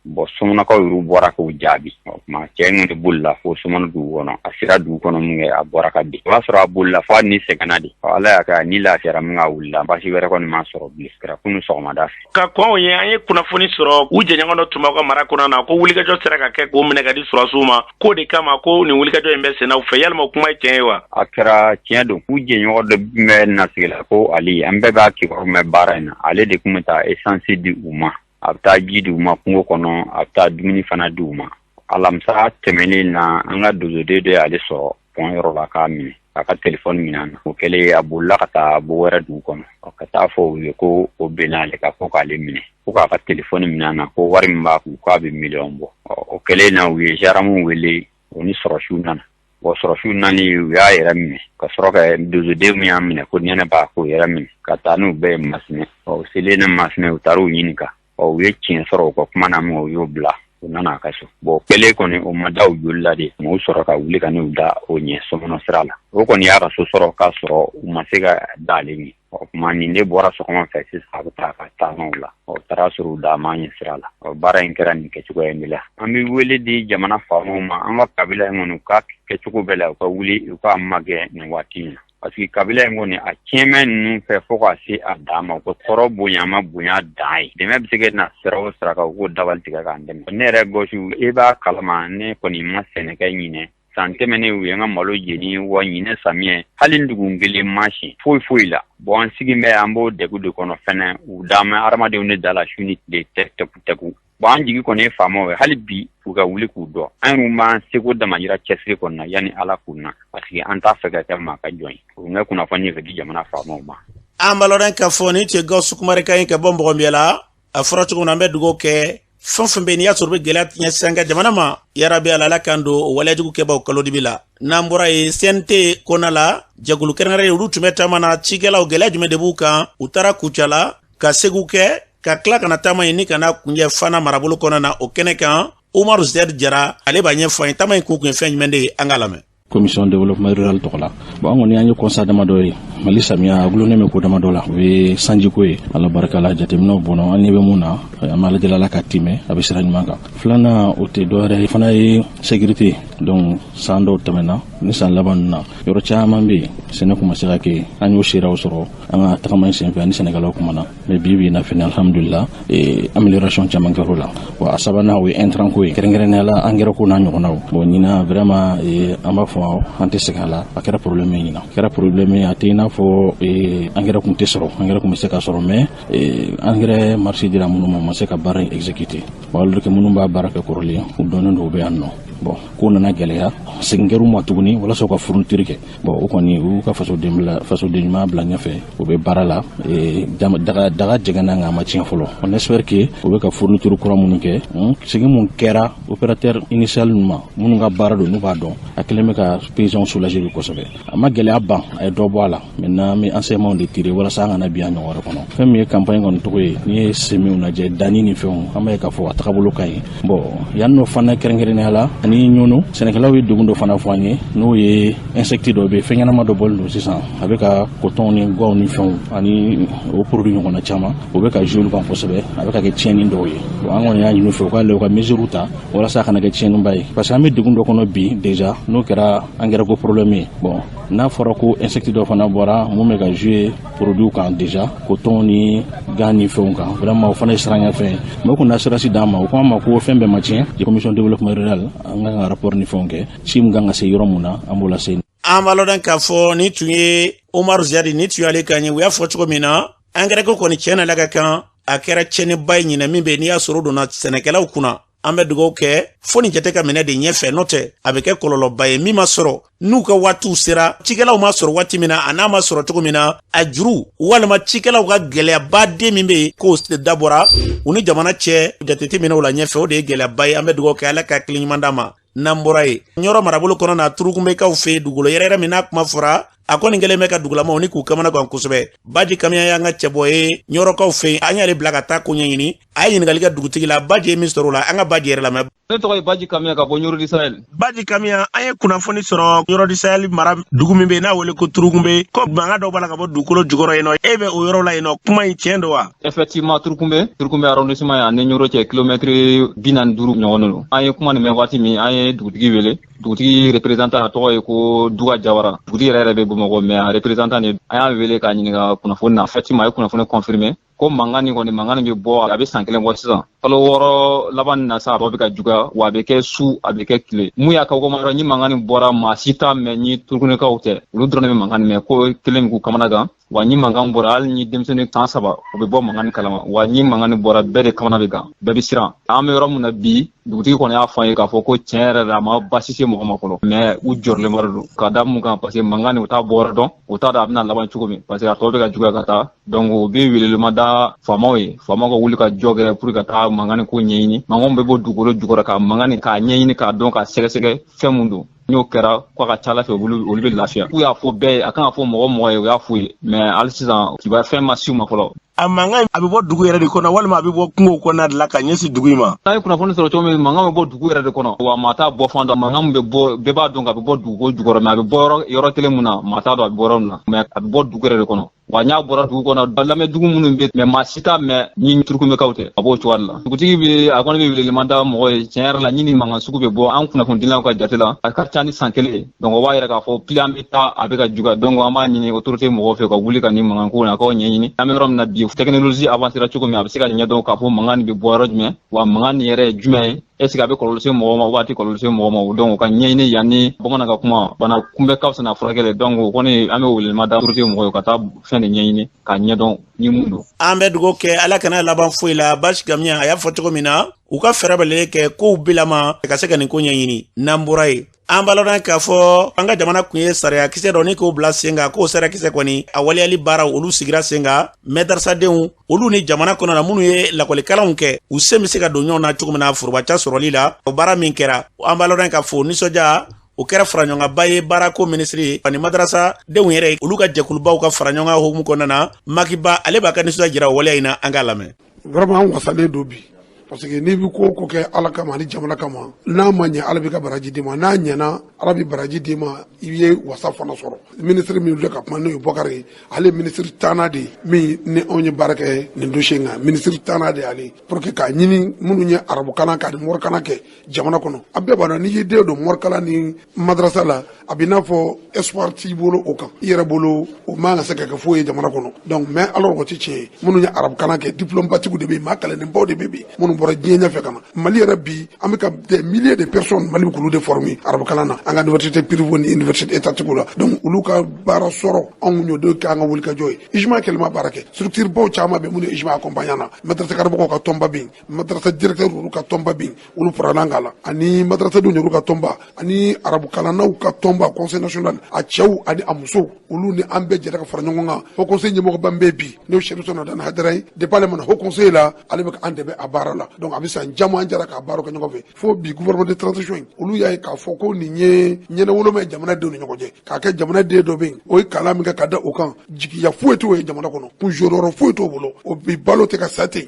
F: Bon, Sɔmɔnɔkaw yɛrɛ bɔra k'u jaabi. O tuma cɛ in kɔni bolila fo Sɔmɔnɔ dugu kɔnɔ. A sera dugu kɔnɔ min kɛ, a bɔra ka bin. O y'a sɔrɔ a bolila fo a ni sɛgɛnna de. Ala y'a kɛ a ni lafiyara min kɛ, a wulila. Baasi wɛrɛ kɔni ma sɔrɔ bilen. Kɛra kunun sɔgɔmada fɛ.
A: Ka kɔn o ɲɛ, an ye kunnafoni sɔrɔ u jɛɲɔgɔn dɔ tun b'aw ka mara kɔnɔna na ko wulikajɔ sera ka kɛ k'o minɛ ka di sɔrɔdasiw ma, k'o de kama ko nin wulikajɔ in bɛ senna u fɛ. Yalima o kuma ye tiɲɛ ye wa?
F: A kɛra tiɲɛ don. U jɛɲɔgɔn dɔ bɛ nasigila ko Ali, an bɛɛ b'a kibaru mɛn baara in na. Ale de tun bɛ taa esansi di u ma, a bɛ taa ji di u ma kungo kɔnɔ, a bɛ taa dumuni fana di u ma. Alamisa tɛmɛnen na, an ka donsoden dɔ y'ale sɔrɔ pɔn yɔrɔ la k'a minɛ, k'a ka telefɔni minɛ a na. O kɛlen, a bolila ka taa Bogowɛrɛ dugu kɔnɔ ka taa fɔ u ye ko o benna ale kan, ko k'ale minɛ, ko k'a ka telefɔni minɛ a na, ko wari min b'a kun k'a bɛ miliyɔn bɔ. O kɛlen na, u ye zandaramuw wele, o ni sɔrɔsiw nana. Bon, sɔrɔsiw nani, u y'a yɛrɛ minɛ ka sɔrɔ ka donsoden min y'a minɛ ko nɛnɛ b'a k'o yɛrɛ minɛ ka taa n'u bɛɛ ye Masinɛ. Ɔ, u selen na Masinɛ, u taara u ɲininka. Ɔ, u ye tiɲɛ sɔrɔ u ka kuma na min, u y'o bila, u nana a ka so. Bon, kɛlen kɔni, o ma da u joli la de, u sɔrɔ ka wuli ka n'u da o ɲɛ Sɔmɔnɔ sira la. O kɔni y'a ka so sɔrɔ k'a sɔrɔ u ma se ka da ale ɲɛ. Ɔ tuma, nin de bɔra sɔgɔma fɛ sisan, a bɛ taa ka taa n'o la. Ɔ, taara sɔrɔ u da ma ɲɛ sira la. Ɔ, baara in kɛra nin kɛcogoya in de la. An bɛ wele di jamana faamaw ma, an ka kabila in kɔni, u ka kɛcogo bɛɛ la, u ka wuli, u ka magɛn nin waati in na, parce que kabila in kɔni, a tiɲɛmɛ ninnu fɛ fo ka se a dan ma. U ka kɔrɔ bonya ma bonya dan ye. Dɛmɛ bɛ se ka na sira o sira kan, u k'o dabali tigɛ k'an dɛmɛ. Ne yɛrɛ gɔsiw, e b'a kalama, ne kɔni ma sɛnɛ kɛ ɲinɛ. San tɛmɛnen, u ye n ka malo jeni wa. Ɲinɛ samiyɛ, hali dugun kelen ma si foyi foyi la. Bon, an sigi bɛ, an b'o degun de kɔnɔ fɛnɛ. U d'an bɛ hadamadenw de da la su ni tile tɛ tɛku tɛku. Bon, an jigi kɔni ye faamaw ye, hali bi u ka wuli k'u dɔn. An yɛrɛ b'an seko damajira cɛsiri kɔni na yanni Ala k'u na, parce que an t'a fɛ ka kɛ maa ka jɔn ye. O n ka kunnafoni ye ka di jamana faamaw ma.
B: An b'a lɔn k'a fɔ nin tun ye Gawusu Kumarikan ye ka bɔ Mɔgɔnbiyala. A fɔra cogo min na, an bɛ dugawu kɛ fɛn fɛn bɛ n'i y'a sɔrɔ u bɛ gɛlɛya ɲɛsin an ka jamana ma, yarabi Ala, Ala k'an don o waleyajugu kɛbaw kalodibi la. N'an bɔra yen, CNT kɔnɔna la, jɛkulu kɛrɛnkɛrɛnnen, olu tun bɛ taama na. Cikɛlaw, gɛlɛya jumɛn de b'u kan? U taara Kucala ka Segu kɛ, ka tila ka na taama in ni ka na kunjɛ Fana marabolo kɔnɔna na. O kɛnɛ kan, Umaru Zɛri Jara, ale b'a ɲɛfɔ an ye taama in kun kun ye fɛn jumɛn de ye. An k'a lamɛn.
G: Commission développement rural tɔgɔ la, bon, an kɔni an ye constat damadɔ ye. Mali samiya a gulonnen bɛ ko damadɔ la, o ye sanjiko ye. Ala barika la, jateminɛw bɔnɔ, an ɲɛ bɛ mun na, an b'a lajɛ Ala ka timɛ, a bɛ sira ɲuman kan. Filanan, o tɛ dɔwɛrɛ ye fana ye, sécurité. Donc san dɔw tɛmɛna ni san laban ninnu na, yɔrɔ caman bɛ yen, sɛnɛ kun ma se ka kɛ. An y'o seerew sɔrɔ an ka tagama in senfɛ ani sɛnɛkɛlaw kumana. Mais bi bi in na fɛnɛ, alhamdulila, amélioration caman kɛr'o la. Wa a sabanan, o ye intrant ko ye, kɛrɛnkɛrɛnnenya la engrais ko n'a ɲɔgɔnnaw. Bon, ɲinan vraiment, an b'a fɔ an tɛ segin a la, a kɛra problème ye ɲinan, a kɛra problème ye. A tɛ i n'a fɔ engrais kun tɛ sɔrɔ, engrais kun bɛ se ka sɔrɔ, mais engrais marché dira minnu ma, u ma se ka baara in exécuter. Bon, alors que minnu b'a baara kɛ kɔrɔlen, u dɔnnen don, u bɛ yan nɔ. Bon, ko nana gɛlɛya, segin kɛr'u ma tuguni walasa u ka fourniture kɛ. Bon, o kɔni, u y'u ka fasoden bila, fasoden ɲuman bila ɲɛfɛ, u bɛ baara la. Daga daga jɛngɛnna, nka a ma tiɲɛ fɔlɔ. On espère que u bɛ ka fourniture kura minnu kɛ, segin mun kɛra opérateur initial ninnu ma, minnu ka baara don, n'u b'a dɔn, a kɛlen bɛ ka paysans soulager bi kosɛbɛ. A ma gɛlɛya ban, a ye dɔ bɔ a la. Maintenant, an bɛ enseignement de tirer walasa an kana bin a ɲɔgɔn wɛrɛ kɔnɔ. Fɛn min ye campagne kɔni tɔgɔ ye, n'i ye semew lajɛ, danni ni fɛnw, an b'a ye k'a fɔ a tagabolo ka ɲi. Bon, yan nɔ fana, kɛrɛnkɛrɛnnenya la ani ɲɔnɔ, sɛnɛkɛlaw ye degun dɔ fana fɔ an ye, n'o ye insecte dɔ bɛ yen, fɛn ɲɛnama dɔ bɔlen don sisan, a bɛ ka coton ni gwaw ni fɛnw ani o produit ɲɔgɔnna caman, o bɛ ka jouer olu kan kosɛbɛ, a bɛ ka kɛ tiɲɛni dɔw ye. Bon, an kɔni y'a ɲini u fɛ, u k'a lajɛ, u ka mesure ta walasa a kana kɛ tiɲɛniba ye, parce que an bɛ degun dɔ kɔnɔ bi déjà, n'o kɛra engrais ko problème ye. Bon, n'a fɔra ko insecte dɔ fana bɔra mun bɛ ka jouer produit kan déjà, coton ni gan ni fɛnw kan, vraiment o fana ye siranɲɛ fɛn ye. Mais o kun assurance d'an ma, o ko an ma ko fɛn bɛɛ ma tiɲɛ. Commission développement rural, an kan ka rapport ni fɛnw kɛ, ci min kan ka se yɔrɔ mun na, an b'o lase.
B: An b'a lɔn k'a fɔ nin tun ye Umaru Ziyadi, nin tun y'ale kan ye. U y'a fɔ cogo min na, angɛrɛ ko kɔni, tiɲɛ na ka kan, a kɛra tiɲɛniba ye ɲinɛ min bɛ n'i y'a sɔrɔ donna sɛnɛkɛlaw kunna. An bɛ dugawu kɛ fo nin jate ka minɛ de ɲɛfɛ, n'o tɛ a bɛ kɛ kɔlɔlɔba ye. Min ma sɔrɔ, n'u ka waatiw sera, cikɛlaw ma sɔrɔ waati min na, a n'a ma sɔrɔ cogo min na, a juru walima cikɛlaw ka gɛlɛyaba den min bɛ yen k'o dabɔra u ni jamana cɛ, jate tɛ minɛ o la ɲɛfɛ. O de ye gɛlɛyaba ye. An bɛ dugawu kɛ Ala ka hakili ɲuman d'a ma. N'an bɔra yen, Ɲɔrɔ marabolo kɔnɔ na, Turukunbɛkaw fɛ yen, dugukolo yɛrɛyɛrɛ min n'a kuma fɔra, a A kɔni kɛlen bɛ ka dugulamaw ni k'u kamana gan kosɛbɛ. Baji Kamiya y'an ka cɛbɔ ye Ɲɔrɔkaw fɛ yen. An y'ale bila ka taa ko ɲɛɲini. A ye ɲininkali kɛ dugutigi la. Baji ye min sɔrɔ o la, an ka Baji yɛrɛ lamɛn.
H: Ne tɔgɔ ye Baji Kamiya ka bɔ Ɲɔrɔ du Sahel.
B: Baji Kamiya, an ye kunnafoni sɔrɔ Ɲɔrɔ du Sahel mara dugu min bɛ yen n'a wele ko Turukunbe, ko mankan dɔw b'a la ka bɔ dugukolo jukɔrɔ yen nɔ. E bɛ o yɔrɔ la yen nɔ, kuma in tiɲɛ don wa?
H: Effectivement, Turukunbe, Turukunbe arrondissement ye, ani Ɲɔrɔ cɛ kilomɛtiri 45 ɲɔgɔn don. An ye kuma nin mɛn waati min, an ye dugutigi wele. Dugutigi représentant, a tɔgɔ ye ko Duga Jawara. Dugutigi yɛrɛ yɛrɛ bɛ Bamakɔ, mais a représentant de, an y'a wele k'a ɲininka kunnafoni na. Effectivement, a ye kunnafoni confirmer ko mankan nin kɔni, mankan nin bɛ bɔ, a bɛ san kelen bɔ sisan. Kalo 6 laban nin na sa, a bɛ ka juguya wa, a bɛ kɛ su, a bɛ kɛ tile. Mun y'a kabakoma yɔrɔ, ni mankan nin bɔra, maa si t'a mɛn ni Turukunekaw tɛ. Olu dɔrɔn de bɛ mankan nin mɛn, ko kelen k'u kamana gan wa. Ni mankan bɔra, hali ni denmisɛnnin san 3, o bɛ bɔ mankan nin kalama wa. Ni mankan nin bɔra, bɛɛ de kamana bɛ gan, bɛɛ bɛ siran. An bɛ yɔrɔ min na bi, dugutigi kɔni y'a fɔ an ye k'a fɔ ko tiɲɛ yɛrɛ la, a ma baasi se mɔgɔ ma fɔlɔ, mais u jɔrɔlen ba don. Ka da mun kan? Parce que mankan nin, u t'a bɔ yɔrɔ dɔn, u t'a dɔn a bɛna laban cogo min, parce que a tɔ bɛ ka juguya ka taa. Donc u bɛ welelema da faamaw ye, faamaw ka wuli ka jɔ kɛ pour ka taa mankan nin ko ɲɛɲini. Mankanw bɛ bɔ dugukolo jukɔrɔ, ka mankan nin k'a ɲɛɲini, k'a dɔn, k'a sɛgɛsɛgɛ fɛn mun don. N'o kɛra, k'a ka ca ala fɛ, olu bɛ lafiya. K'u y'a fɔ bɛɛ ye, a kan ka fɔ mɔgɔ mɔgɔ ye, u y'a f'u ye, mais hali sisan kibaruya fɛn ma s'u ma fɔlɔ.
B: A mankan, a bɛ bɔ dugu yɛrɛ de kɔnɔ walima a bɛ bɔ kungo kɔnɔna de la ka ɲɛsin dugu in ma?
H: N'an ye kunnafoni sɔrɔ cogo min, mankan bɛ bɔ dugu yɛrɛ de kɔnɔ wa, maa t'a bɔ fan dɔn. Mankan min bɛ bɔ, bɛɛ b'a dɔn k'a bɛ bɔ dugukolo jukɔrɔ, mais a bɛ bɔ yɔrɔ kelen mun na, maa t'a dɔn a bɛ bɔ yɔrɔ min na, mais a bɛ bɔ dugu yɛrɛ de kɔnɔ wa. N'a bɔra dugu kɔnɔ, lamɛn dugu minnu bɛ, mais maa si t'a mɛn ni Turukunbɛkaw tɛ. A b'o cogoya de la. Dugutigi bɛ, a kɔni bɛ welelema da mɔgɔ ye. Tiɲɛ yɛrɛ la, ni nin mankan sugu bɛ bɔ, an kunnafonidilaw ka jate la, a ka ca ni san kelen ye. Donc o b'a yira k'a fɔ plus an bɛ taa, a bɛ ka juguya. Donc an b'a ɲini autorité mɔgɔw fɛ ka wuli ka nin mankan ko in, a k'o ɲɛɲini. An bɛ yɔrɔ min na bi, technologie avancera cogo min, a bɛ se ka ɲɛdɔn k'a fɔ mankan nin bɛ bɔ yɔrɔ jumɛn wa, mankan nin yɛrɛ ye jumɛn ye, est ce que a bɛ kɔlɔlɔ se mɔgɔ ma, waati kɔlɔlɔ se mɔgɔ ma. Donc o ka ɲɛɲini yanni bamanan ka kuma, bana kunbɛ ka fisa n'a furakɛli. Donc o kɔni, an bɛ welelema da autorité mɔgɔw ye ka taa fɛn de ɲɛɲini k'a ɲɛdɔn ni mun don.
B: An bɛ dugawu kɛ, Ala kana laban foyi la. Basi Kamiya, a y'a fɔ cogo min na, u ka fɛɛrɛ bɛɛ kɛ kow bilama ka se ka nin ko ɲɛɲini. N'an bɔra yen, an b'a lɔn k'a fɔ an ka jamana kun ye sariyakisɛ dɔ ni k'o bila sen kan, k'o sariyakisɛ kɔni, a waleyali baaraw, olu sigira sen kan. Mɛdarisadenw, olu ni jamana kɔnɔ na minnu ye lakɔlikalanw kɛ, u sen bɛ se ka don ɲɔgɔn na cogo min na forobaca sɔrɔli la. O baara min kɛra, an b'a lɔn k'a fɔ nisɔndiya o kɛra faraɲɔgɔnba ye. Baarako minisiri ani madarasa denw yɛrɛ, olu ka jɛkulubaw ka faraɲɔgɔnkan hukumu kɔnɔna na, Makiba, ale b'a ka nisɔndiya jira o waleya in na. An k'a lamɛn.
I: Vraiment, an wasalen don bi, parce que n'i bɛ ko o ko kɛ Ala kama ani jamana kama, n'a ma ɲɛ, Ala b'i ka baraji d'i ma. N'a ɲɛna, Ala bɛ baraji d'i ma, i ye wasa fana sɔrɔ. Minisiri min filɛ ka kuma, n'o ye Bɔkari ye, ale ye minisiri tanna de ye min ni anw ye baara kɛ nin dossier in kan. Minisiri tanna de y'ale pour que k'a ɲini minnu ye arabukalan k'a ni morikalan kɛ jamana kɔnɔ. A bɛɛ b'a dɔn, n'i y'i den don morikalan ni madarasa la, a b'i n'a fɔ espoir t'i bolo o kan, i yɛrɛ bolo o man ka se ka kɛ foyi ye jamana kɔnɔ. Donc mais alors o tɛ tiɲɛ ye. Minnu ye arabukalan kɛ, diplôme batigiw de bɛ yen, maa kalannenbaw de bɛ yen, minnu bɔra diɲɛ ɲɛfɛ ka na Mali yɛrɛ. Bi an bɛ ka des milliers de personnes, Mali bɛ k'olu de former arabukalan na, an ka université privée ni université étatique la. Donc olu ka baara sɔrɔ, anw y'o de kɛ an ka wulikajɔ ye. UJMA kɛlen ma baara kɛ, structure baw caman bɛ minnu ye UJMA accompagner na. Madrasa karamɔgɔw ka tɔnba bɛ yen, madrasa directeur olu ka tɔnba bɛ yen, olu farala kan la, ani madrasadenw yɛrɛ ka tɔnba, ani arabukalannaw ka tɔnba, conseil national, a cɛw ani a musow, olu ni an bɛɛ jɛra ka fara ɲɔgɔn kan. Haut conseil ɲɛmɔgɔba bɛ bi, n'o Chérif Madani Haidara ye, depuis ale mana haut conseil la, ale bɛ ka an dɛmɛ a baara la. Donc a bɛ san caman, an jɛra k'a baara kɛ ɲɔgɔn fɛ fo bi. Gouvernement de transition in, olu y'a ye k'a fɔ ko nin ye ɲɛnawoloma ye jamana denw ni ɲɔgɔn cɛ, k'a kɛ jamana den dɔ bɛ yen, o ye kalan min kɛ ka da o kan, jigiya foyi t'o ye jamana kɔnɔ, kun jɔyɔrɔ foyi t'o bolo, o bi balo tɛ ka sa ten,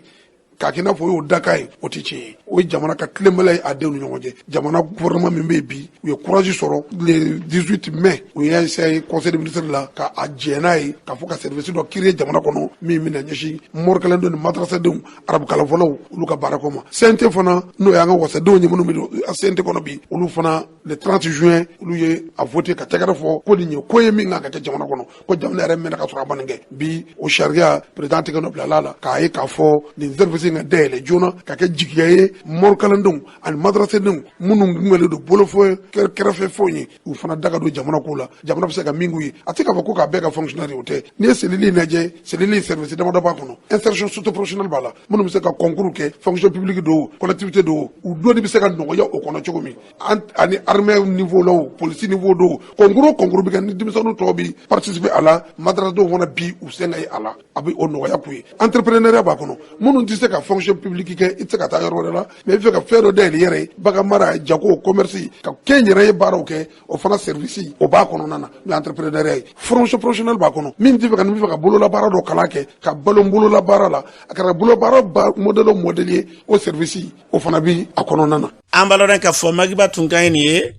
I: k'a kɛ i n'a fɔ o y'o dakan ye. O tɛ tiɲɛ ye. O ye jamana ka tilenbaliya ye a denw ni ɲɔgɔn cɛ. Jamana gouvernement min bɛ yen bi, u ye courage sɔrɔ le 18 mai, u y'a essayé conseil des ministres la ka a jɛn n'a ye k'a fɔ ka service dɔ créer jamana kɔnɔ min bɛna ɲɛsin morikalandenw ni madrasadenw, arabukalanfɔlaw, olu ka baarako ma. CNT fana, n'o y'an ka wasadenw ye minnu bɛ don CNT kɔnɔ bi, olu fana, le 30 juin, olu ye a voté ka tɛgɛrɛ fɔ ko nin ye ko ye min kan ka kɛ jamana kɔnɔ, ko jamana yɛrɛ mɛnna ka sɔrɔ a ma nin kɛ. Bi o sariya, président tɛgɛ nɔ bilala la k'a ye k'a fɔ nin service in ka dayɛlɛ joona ka kɛ jigiya ye morikalandenw ani madrasadenw minnu kunbɛnnen don bolofɔ kɛrɛfɛ fɛnw ye, u fana da ka don jamana ko la, jamana bɛ se ka min k'u ye. A tɛ k'a fɔ ko k'a bɛɛ ka fonctionnaire, o tɛ. N'i ye cellule in lajɛ, cellule service damadɔ b'a kɔnɔ. Insertion socio-professionnelle b'a la, minnu bɛ se ka concours kɛ, fonction publique don, collectivité don, u donni bɛ se ka nɔgɔya o kɔnɔ cogo min, ani armée niveau la o, police niveau don, concours o concours bɛ kɛ ni denmisɛnninw tɔw bi participer a la, madrasadenw fana bi u sen ka ye a la, a bɛ o nɔgɔya k'u ye. Entrepreneuriat b'a kɔnɔ, minnu tɛ se ka ka fonction publique kɛ, i tɛ se ka taa yɔrɔ wɛrɛ la, mais i bɛ fɛ ka fɛn dɔ dayɛlɛ i yɛrɛ ye, bagan mara, jago, commerce, ka kɛnyɛrɛye baaraw kɛ, o fana service o b'a kɔnɔna na. N'o ye entrepreneuriat ye, formation professionnelle b'a kɔnɔ. Min tɛ fɛ ka ni bɛ fɛ ka bololabaara dɔ kalan kɛ ka balo bololabaara la, a kɛra bololabaara modèle o modèle ye, o service o fana bi a kɔnɔna na.
B: An b'a lɔn k'a fɔ Magiba tun ka ɲi nin ye.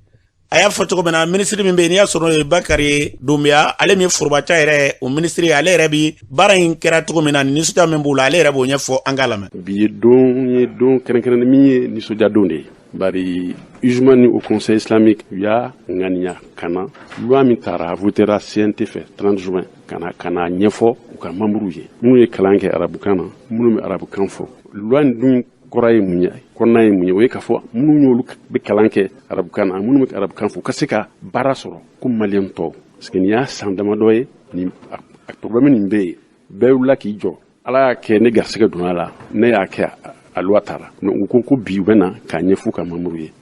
B: A y'a fɔ cogo min na, minisiri min bɛ yen, n'i y'a sɔrɔ o ye Bakari Dunbiya, ale min ye forobaca yɛrɛ o minisiri, ale yɛrɛ bi baara in kɛra cogo min na, ni nisɔndiya min b'u la, ale yɛrɛ b'o ɲɛfɔ. An k'a lamɛn.
J: Bi ye don ye, don kɛrɛnkɛrɛnnen min ye nisɔndiya don de ye, bari UJMA ni Haut Conseil islamique u y'a ŋaniya ka na loi min tara, votera CNT fɛ 30 juin, ka na ɲɛfɔ u ka membres ye, minnu ye kalan kɛ arabukan na, minnu bɛ arabukan fɔ. Loi in dun kɔrɔ ye mun ye, kɔnɔna ye mun ye? O ye k'a fɔ minnu y'olu bɛ kalan kɛ arabukan na, minnu bɛ arabukan fɔ, u ka se ka baara sɔrɔ ko maliyɛn tɔw, parce que nin y'a san damadɔ ye nin a problème nin bɛ yen. Bɛɛ wulila k'i jɔ. Ala y'a kɛ ne garisɛgɛ donna la, ne y'a kɛ a loi tara. U ko ko bi u bɛ na k'a ɲɛfɔ ka membres ye.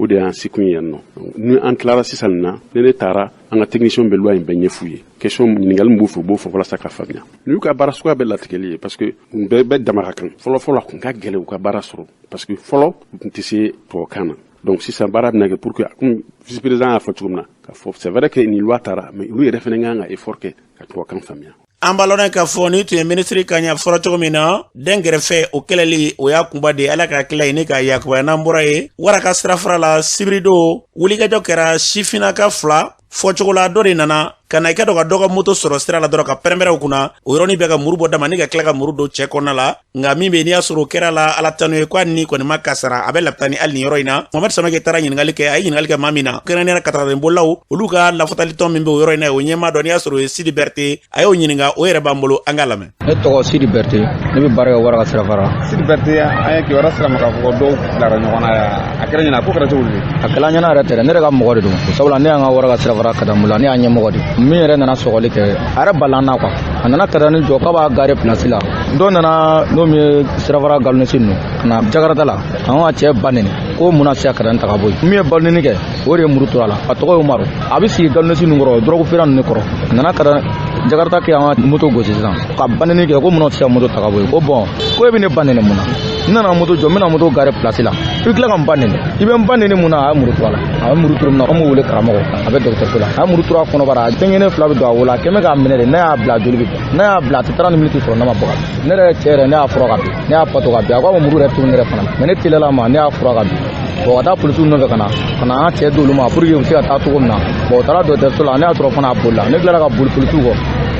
J: O de y'an sekun ye yan nɔ. Ni an tilara sisan nin na, ne taara an ka technicien bɛ loi in bɛɛ ɲɛf'u ye. Question, ɲininkali min b'u fɛ, u b'o fɔ walasa ka faamuya. N'u y'u ka baara suguya bɛɛ latigɛli ye, parce que bɛɛ bɛɛ dama ka kan. Fɔlɔ fɔlɔ, a kun ka gɛlɛn u ka baara sɔrɔ, parce que fɔlɔ u tun tɛ se tubabukan na. Donc sisan baara bɛna kɛ pour que, komi vice président y'a fɔ cogo min na, k'a fɔ c'est vrai que nin loi tara, mais olu yɛrɛ fana kan ka effort kɛ ka tubabukan faamuya.
B: An b'a lɔn k'a fɔ ni tun ye minisiri ka ɲɛ fɔra cogo min na, den kɛrɛfɛ o kɛlɛli, o y'a kunba de. Ala ka tila ye ni k'a yakubaya. N'an bɔra ye, wara ka sirafara la, sibiridon wulikajɔ kɛra sifinnaka fila fɔcogo la. Dɔ de nana ka na i ka dɔn ka dɔ ka moto sɔrɔ sira la dɔrɔn, ka pɛrɛnpɛrɛn kunna o yɔrɔnin bɛɛ, ka muru bɔ dama ni ka tila ka muru don cɛ kɔnɔna la. Nka min bɛ n'i y'a sɔrɔ o kɛra la, Ala tanu ye k'a ni kɔni ma kasara, a bɛ lapitani hali nin yɔrɔ in na. Mohamɛd Samake taara ɲininkali kɛ. A ye ɲininkali kɛ maa min na, kɛrɛnkɛrɛnnenya kataradenbolilaw, olu ka lafasalitɔn min bɛ o yɔrɔ in na, o ɲɛmaa dɔ, n'i y'a sɔrɔ o ye Sidi Berete, a y'o ɲininka. O yɛrɛ b'an bolo, an k'a lamɛn.
K: Ne tɔgɔ Sidi Berete, ne bɛ baara kɛ wara ka sirafara.
L: Sidi Berete, an ye kibaruya sira ma k'a fɔ ko dɔw bilara ɲɔgɔn na yan. A kɛra ɲɛna, ko kɛra cogo di?
K: A kɛla ɲɛna yɛrɛ tɛ dɛ, ne yɛrɛ ka mɔgɔ de don, sabula ne y'an ka wara ka sirafara kadamu la, ne y'a ɲɛmɔgɔ de. Min yɛrɛ nana sɔgɔli kɛ, a yɛrɛ balila an na quoi. A nana kadani jɔ k'a b'a garer place la. Dɔw nana n'o min ye sirafara galonisi ninnu ka na Jakarta la, an ka cɛ ba neni ko mun na se ka kadani ta ka bɔ yen. Min ye balonini kɛ, o de ye muru tura la. A tɔgɔ ye Umaru, a bɛ sigi galonisi ninnu kɔrɔ, dɔrɔgu feere ninnu kɔrɔ. A nana kada Jakarta kɛ an ka moto gosi sisan ka baneni kɛ ko mun na tɛ se ka moto ta ka bɔ yen. Ko bon, ko e bɛ ne ba neni mun na? N nana moto jɔ, n bɛna moto garer place la, i bɛ tila ka n ba neni. I bɛ n ba neni mun na? A ye muru tura la. A ye muru turu min na, an b'o wele karamɔgɔ, a bɛ dɔgɔtɔrɔso la. A ye muru turu a kɔnɔbara, a fɛn fila bɛ don a wolo, a kɛmɛ k'a minɛ de. Ne y'a bila, joli bɛ bɔ. Ne y'a bila, a tɛ taara ni miniti sɔrɔ, ne ma bɔ ka bin. Ne yɛrɛ cɛ yɛrɛ, ne y'a fura ka bin, ne y'a fatɔ ka bin. A ko a ma muru yɛrɛ turu ne yɛrɛ fana, mais ne teliyala ma, ne y'a fura ka bin. Bon, ka taa polisiw nɔfɛ ka na an cɛ d'olu ma pour que u bɛ se ka taa cogo min na. Bon, u taara dɔgɔtɔrɔso la, ne y'a sɔrɔ fana a bolila. Ne tilara ka boli polisiw kɔ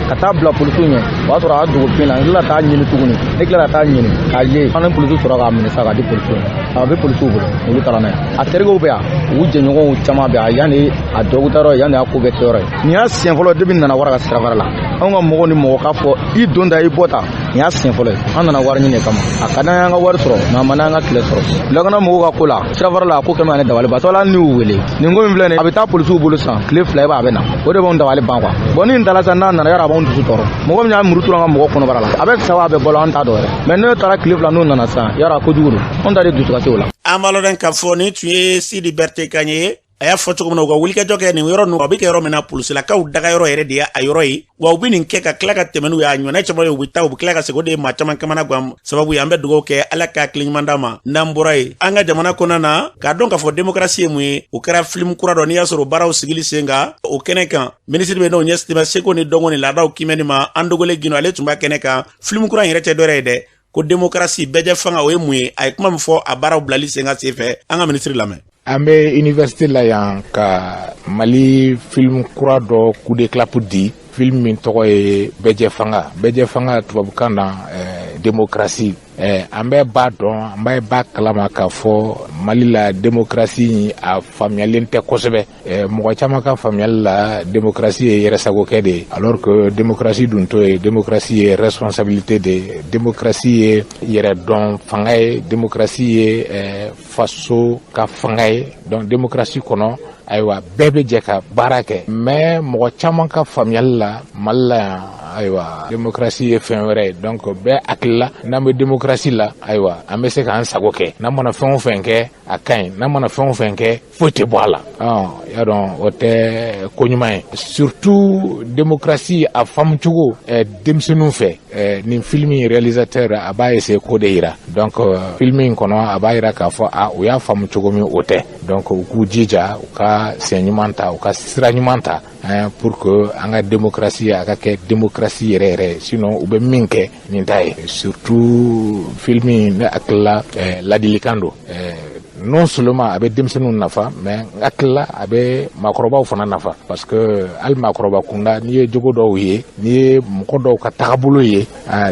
K: ka taa bila polisiw ɲɛ. O y'a sɔrɔ a dogo fin na. N tilala taa ɲini tuguni, ne tilala ka taa ɲini k'a ye. An ni polisiw sɔrɔ k'a minɛ sa k'a di polisiw ma. A bɛ polisiw bolo, olu taara n'a ye. A terikɛw bɛ yan, u jɛɲɔgɔnw caman bɛ yan. Yan de a dɔgɔtɔrɔ ye, yan de y'a ko bɛɛ kɛyɔrɔ ye. Nin y'a siɲɛ fɔlɔ depuis n nana wara ka sirafara la, anw ka mɔgɔw ni mɔgɔ k'a fɔ i don ta i bɔ ta. Nin y'a siɲɛ fɔlɔ ye. An nana wari ɲini de kama. A ka d'an ye an ka wari sɔrɔ, nka a man d'an an ka tile sɔrɔ. Lakana mɔgɔw ka ko la sirafara la, a ko kɛmɛ ani dabali ban. Sabula hali n'u y'u wele, nin ko in filɛ nin ye, a bɛ taa polisiw bolo sisan, tile 2 i b'a a bɛ na. O de b'anw dabali ban quoi. Bon, ni nin taara sisan, n'a nana yɔrɔ, a b'anw dusu tɔɔrɔ. Mɔgɔ min y'a muru turu an ka mɔgɔ kɔnɔbara la, a bɛ sa, a bɛ balo, an t'a dɔn yɛrɛ. Mais n'o taara tile 2, n'o nana sisan yɔrɔ, a kojugu don. Anw ta de dusukasi o la.
B: An b'a lɔn k'a fɔ nin tun ye Sidi Berete kan ye. A y'a fɔ cogo min na, u ka wulikajɔ kɛ nin yɔrɔ ninnu, a bɛ kɛ yɔrɔ min na, polisilakaw daga yɔrɔ yɛrɛ de ye a yɔrɔ ye. Wa u bɛ nin kɛ ka tila ka tɛmɛ n'u ye, a ɲɔnɛ caman ye, u bɛ taa, u bɛ tila ka segin. O de ye maa caman kamana gan sababu ye. An bɛ dugawu kɛ, Ala ka hakili ɲuman d'a ma. N'an bɔra yen, an ka jamana kɔnɔna na, k'a dɔn k'a fɔ démocratie ye mun ye, o kɛra film kura dɔ, n'i y'a sɔrɔ baaraw sigili sen kan o kɛnɛ kan. Minisiri bɛ n'o ɲɛsin bɛ seko ni dɔnko ni laadaw kimɛni ma, an dogole gino, ale tun b'a kɛnɛ kan. Film kura in yɛrɛ tɛ dɔwɛrɛ ye dɛ, ko démocratie, bɛɛjɛ fanga, o ye mun ye. A ye kuma min fɔ a baaraw bilali sen kan sen fɛ, an ka minisiri lamɛn.
M: An bɛ université la yan ka Mali film kura dɔ coup de clap di, film min tɔgɔ ye Bɛjɛ fanga. Bɛjɛ fanga, tubabukan na démocratie. An bɛɛ b'a dɔn, an bɛɛ b'a kalama k'a fɔ Mali la, démocratie a faamuyalen tɛ kosɛbɛ. Mɔgɔ caman ka faamuyali la, démocratie ye yɛrɛsagokɛ de ye, alors que démocratie dun t'o ye. Démocratie ye responsabilité de ye, démocratie ye yɛrɛdɔn fanga ye, démocratie ye faso ka fanga ye. Donc démocratie kɔnɔ, ayiwa, bɛɛ bɛ jɛ ka baara kɛ. Mais mɔgɔ caman ka faamuyali la Mali la yan, ayiwa, démocratie ye fɛn wɛrɛ ye. Donc bɛɛ hakili la, n'an bɛ démocratie la, ayiwa, an bɛ se k'an sago kɛ, n'an mana fɛn o fɛn kɛ, a ka ɲi, n'an mana fɛn o fɛn kɛ, foyi tɛ bɔ a la. y'a dɔn o tɛ ko ɲuman ye, surtout démocratie a faamucogo denmisɛnninw fɛ. Nin film in réalisateur a b'a essayer k'o de yira. Donc film in kɔnɔ, a b'a yira k'a fɔ a u y'a faamu cogo min, o tɛ. Donc u k'u jija, u ka sen ɲuman ta, u ka sira ɲuman ta, hein, pour que an ka démocratie a ka kɛ démocratie yɛrɛ yɛrɛ. Sinon u bɛ min kɛ nin t'a ye. Surtout film in, ne hakili la, ladilikan don. Non seulement a bɛ denmisɛnninw nafa, mais n hakili la a bɛ maakɔrɔbaw fana nafa, parce que hali maakɔrɔba kunda, n'i ye jogo dɔw ye, n'i ye mɔgɔ dɔw ka tagabolo ye,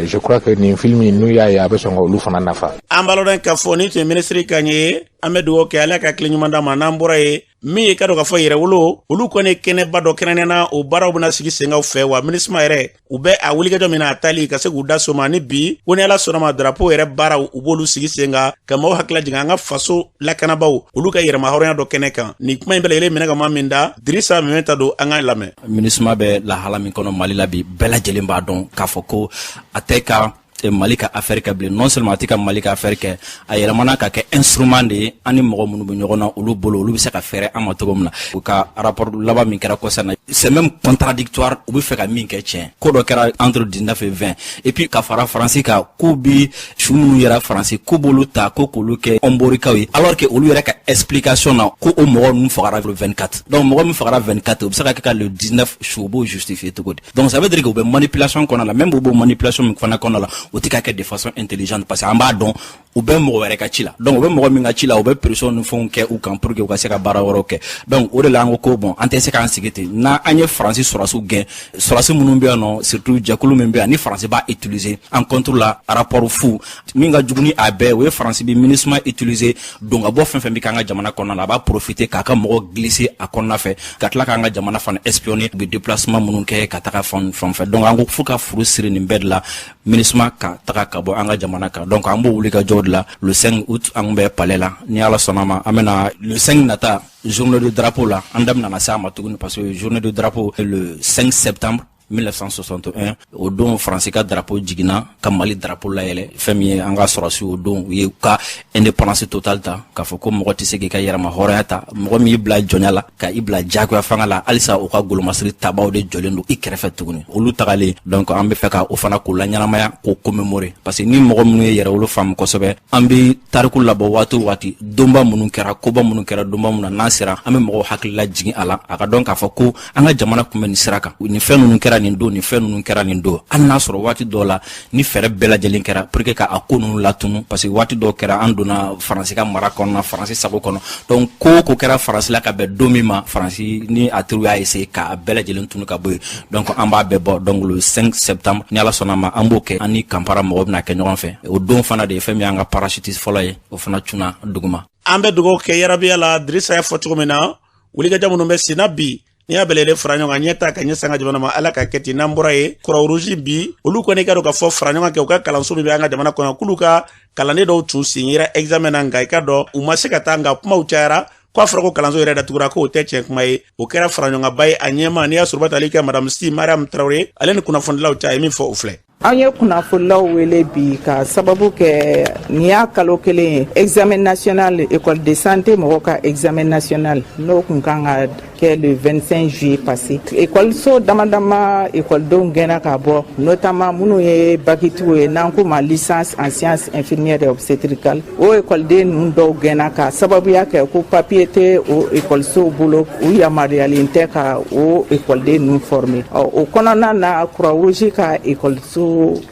M: je crois que nin film in, n'u y'a ye, a bɛ sɔn ka olu fana nafa.
B: An b'a lɔn k'a fɔ ni tun ye minisiri kan ye. An bɛ dugawu kɛ, Ala ka tile ɲuman d'a ma. N'an bɔra yen, min ye ka dɔn k'a fɔ yɛrɛwolo, olu kɔni kɛnɛba dɔ kɛrɛnkɛrɛnnena, o baaraw bɛna sigi senkaw fɛ wa MINUSMA yɛrɛ, u bɛ a wulikajɔ min na, a taali ka se k'u da so ma ni bi ko ni Ala sɔnna ma, drapeau yɛrɛ baaraw, u b'olu sigi sen kan ka maaw hakili jigin an ka faso lakanabaw, olu ka yɛrɛma hɔrɔnya dɔ kɛnɛ kan. Nin kuma in bɛɛ lajɛlen minɛ ka maa min da, Dirisa Mɛmɛta don, an ka lamɛn.
N: MINUSMA bɛ lahala min kɔnɔ Mali la bi, bɛɛ lajɛlen b'a dɔn k'a fɔ ko a tɛ ka Mali ka affaire kɛ bilen. Non seulement a tɛ ka Mali ka affaire kɛ, a yɛlɛmana ka kɛ instrument de ye an ni mɔgɔ minnu bɛ ɲɔgɔn na, olu bolo, olu bɛ se ka fɛɛrɛ an ma cogo min na. U ka rapport laban min kɛra kɔsa na, c'est même contradictoire. U bɛ fɛ ka min kɛ tiɲɛ, ko dɔ kɛra entre 19 et 20, et puis ka fara Faransi kan, k'u bi su minnu yɛrɛ Faransi, k'u b'olu ta ko k'olu kɛ Homborikaw ye, alors que olu yɛrɛ ka explication na, ko o mɔgɔ ninnu fagara le 24. Donc mɔgɔ min fagara 24, o bɛ se ka kɛ ka le 19 su, u b'o justifier cogo di? Donc ça veut dire que u bɛ manipulation kɔnɔ la. Même u b'o manipulation min fana kɔnɔ la, o tɛ ka kɛ de façon intelligente, parce que an b'a dɔn u bɛ mɔgɔ wɛrɛ ka ci la. Donc u bɛ mɔgɔ min ka ci la, u bɛ pression ni fɛnw kɛ u kan pour que u ka se ka baara wɛrɛw kɛ. Donc o de la an ko ko bon, an tɛ se k'an sigi ten n'an an ye Faransi sɔrɔsiw gɛn, sɔrɔsi minnu bɛ yan nɔ, surtout jɛkulu min bɛ yan ni Faransi b'a utiliser en contre la rapport fu min ka jugu ni a bɛɛ, o ye Faransi bɛ MINUSMA utiliser don ka bɔ fɛn fɛn bɛ k'an ka jamana kɔnɔna la, a b'a profiter k'a ka mɔgɔ glisser a kɔnɔna fɛ, ka tila k'an ka jamana fana espionner, u bɛ déplacement minnu kɛ ka taga fan fan fɛ. Donc an ko fo ka furu siri nin bɛɛ de la, MINUSMA ka taga ka bɔ an ka jamana kan. Donc an b'o wuli ka jɔ de la. Le 5 août, an bɛ palais la. Ni Ala sɔnna ma, an bɛna le 5 nata journée de drapeau la, an da bɛna se a ma tuguni, parce que journée de drapeau, le 5 septembre 1961, o don Faransi ka drapeau jiginna ka Mali drapeau layɛlɛ. Fɛn min ye an ka sɔrɔsi, o don u ye ka indépendance totale ta, k'a fɔ ko mɔgɔ tɛ se k'i ka yɛrɛma hɔrɔnya ta, mɔgɔ min y'i bila jɔnya la, ka i bila diyagoya fanga la, halisa u ka golomasiri tabaw de jɔlen don i kɛrɛfɛ tuguni, olu tagalen. Donc an bɛ fɛ ka o fana k'o la ɲɛnamaya, k'o commémorer, parce que ni mɔgɔ minnu ye yɛrɛwolo faamu kosɛbɛ, an bɛ tariku labɔ waati o waati, donba minnu kɛra, koba minnu kɛra, donba minnu na n'an sera, an bɛ mɔgɔw hakili lajigin a la, a ka dɔn k'a fɔ ko an ka jamana tun bɛ nin sira kan, nin fɛn ninnu kɛra nin don, nin fɛn ninnu kɛra nin don. Hali n'a sɔrɔ waati dɔw la ni fɛɛrɛ bɛɛ lajɛlen kɛra pour que ka a ko ninnu latunu, parce que waati dɔw kɛra an donna Faransi ka mara kɔnɔna, Faransi sago kɔnɔ. Donc ko o ko kɛra Faransi la ka bɛn don min ma, Faransi ni a teriw y'a essayer k'a bɛɛ lajɛlen tunu ka bɔ yen. Donc an b'a bɛɛ bɔ. Donc le 5 septembre, ni Ala sɔnna ma, an b'o kɛ, an ni Kampara mɔgɔw bɛna kɛ ɲɔgɔn fɛ. O don fana de ye fɛn min y'an ka parachutiste fɔlɔ ye, o fana cunna duguma.
B: An bɛ dugawu kɛ yarabiya la. Dirisa y'a fɔ cogo min na, wulikajɔ minnu bɛ sen na bi, n'i y'a bɛlɛlen fara ɲɔgɔn kan, ɲɛ ta ka ɲɛ san ka jamana ma, Ala ka kɛ ten. N'an bɔra yen, Croix-Rouge bi, olu kɔni ka dɔn ka fɔ fara ɲɔgɔn kɛ u ka kalanso min bɛ an ka jamana kɔnɔ, k'olu ka kalanden dɔw tun sen yera examen na, nka i ka dɔn u ma se ka taa, nka kumaw cayara k'a fɔra ko kalanso yɛrɛ datugura, k'o tɛ tiɲɛ kuma ye. O kɛra fara ɲɔgɔnba ye. A ɲɛma, n'i y'a sɔrɔ tali kɛ madame Si Mariam Tarawele, ale ni kunnafonidilaw cɛ, a ye min fɔ, o filɛ.
O: An ye kunnafonilaw wele bi ka sababu kɛ nin y'a kalo kelen ye, examen national école de santé mɔgɔw ka examen national, n'o kun kan ka kɛ le 25 juillet passé. Ekɔliso dama dama ekɔlidenw gɛnna ka bɔ, notamment minnu ye bakitigiw ye, n'an k'u ma licence en sciences infirmières et obstétricales. O ekɔliden ninnu dɔw gɛnna ka sababuya kɛ ko papier tɛ o ekɔlisow bolo, u yamaruyalen tɛ ka o ekɔliden ninnu former. Ɔ, o kɔnɔna na, Croix Rouge ka ekɔliso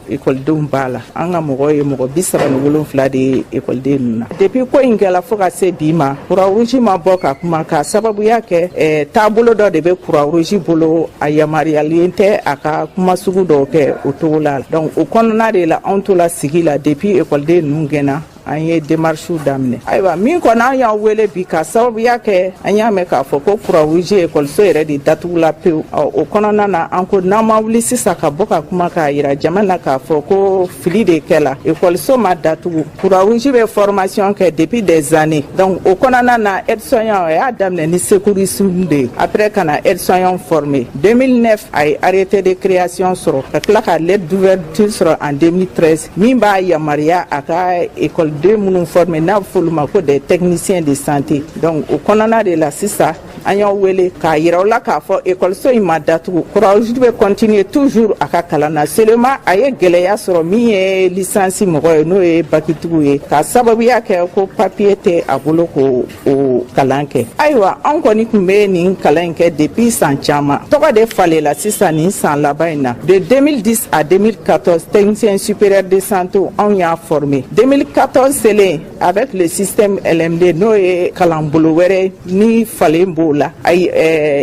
O: ekɔlidenw b'a la. An ka mɔgɔ ye mɔgɔ 37 de ye ekɔliden ninnu na. Depuis ko in kɛla fo ka se bi ma, Croix Rouge ma bɔ ka kuma, ka sababuya kɛ taabolo dɔ de bɛ Croix Rouge bolo, a yamaruyalen tɛ a ka kuma sugu dɔw kɛ o cogo la. Donc o kɔnɔna de la, anw tola sigi la. Depuis ekɔliden ninnu gɛnna, an ye démarches daminɛ. Ayiwa, min kɔni an y'aw wele bi, ka sababuya kɛ an y'a mɛn k'a fɔ ko Croix Rouge ekɔliso yɛrɛ de datugula pewu. Ɔ, o kɔnɔna na, an ko n'an ma wuli sisan ka bɔ ka kuma k'a yira jama na k'a fɔ ko fili de kɛla, ekɔliso ma datugu, Croix Rouge bɛ formation kɛ depuis des années. Donc o kɔnɔna na, aide soignant, a y'a daminɛ ni secourisme de ye, après ka na aide soignant former. 2009, a ye arrêté de création sɔrɔ, ka tila ka lettre d'ouverture sɔrɔ en 2013, min b'a yamaruya a ka école den minnu former, n'a bɛ f'olu ma ko des techniciens de santé. Donc o kɔnɔna de la sisan, An y'aw wele k'a yira aw la k'a fɔ ekɔliso in ma datugu. Croix-Rouge bɛ continuer toujours a ka kalan na, seulement a ye gɛlɛya sɔrɔ min ye licence mɔgɔ ye, n'o ye bakitigiw ye, k'a sababuya kɛ ko papier tɛ a bolo k'o o kalan kɛ. Ayiwa, an kɔni tun bɛ nin kalan in kɛ depuis san caman. Tɔgɔ de falela sisan nin san laban in na. De 2010 à 2014, technicien supérieur de santé anw y'a formé. 2014 selen, avec le système LMD, n'o ye kalanbolo wɛrɛ ni falen b'o la, ayi,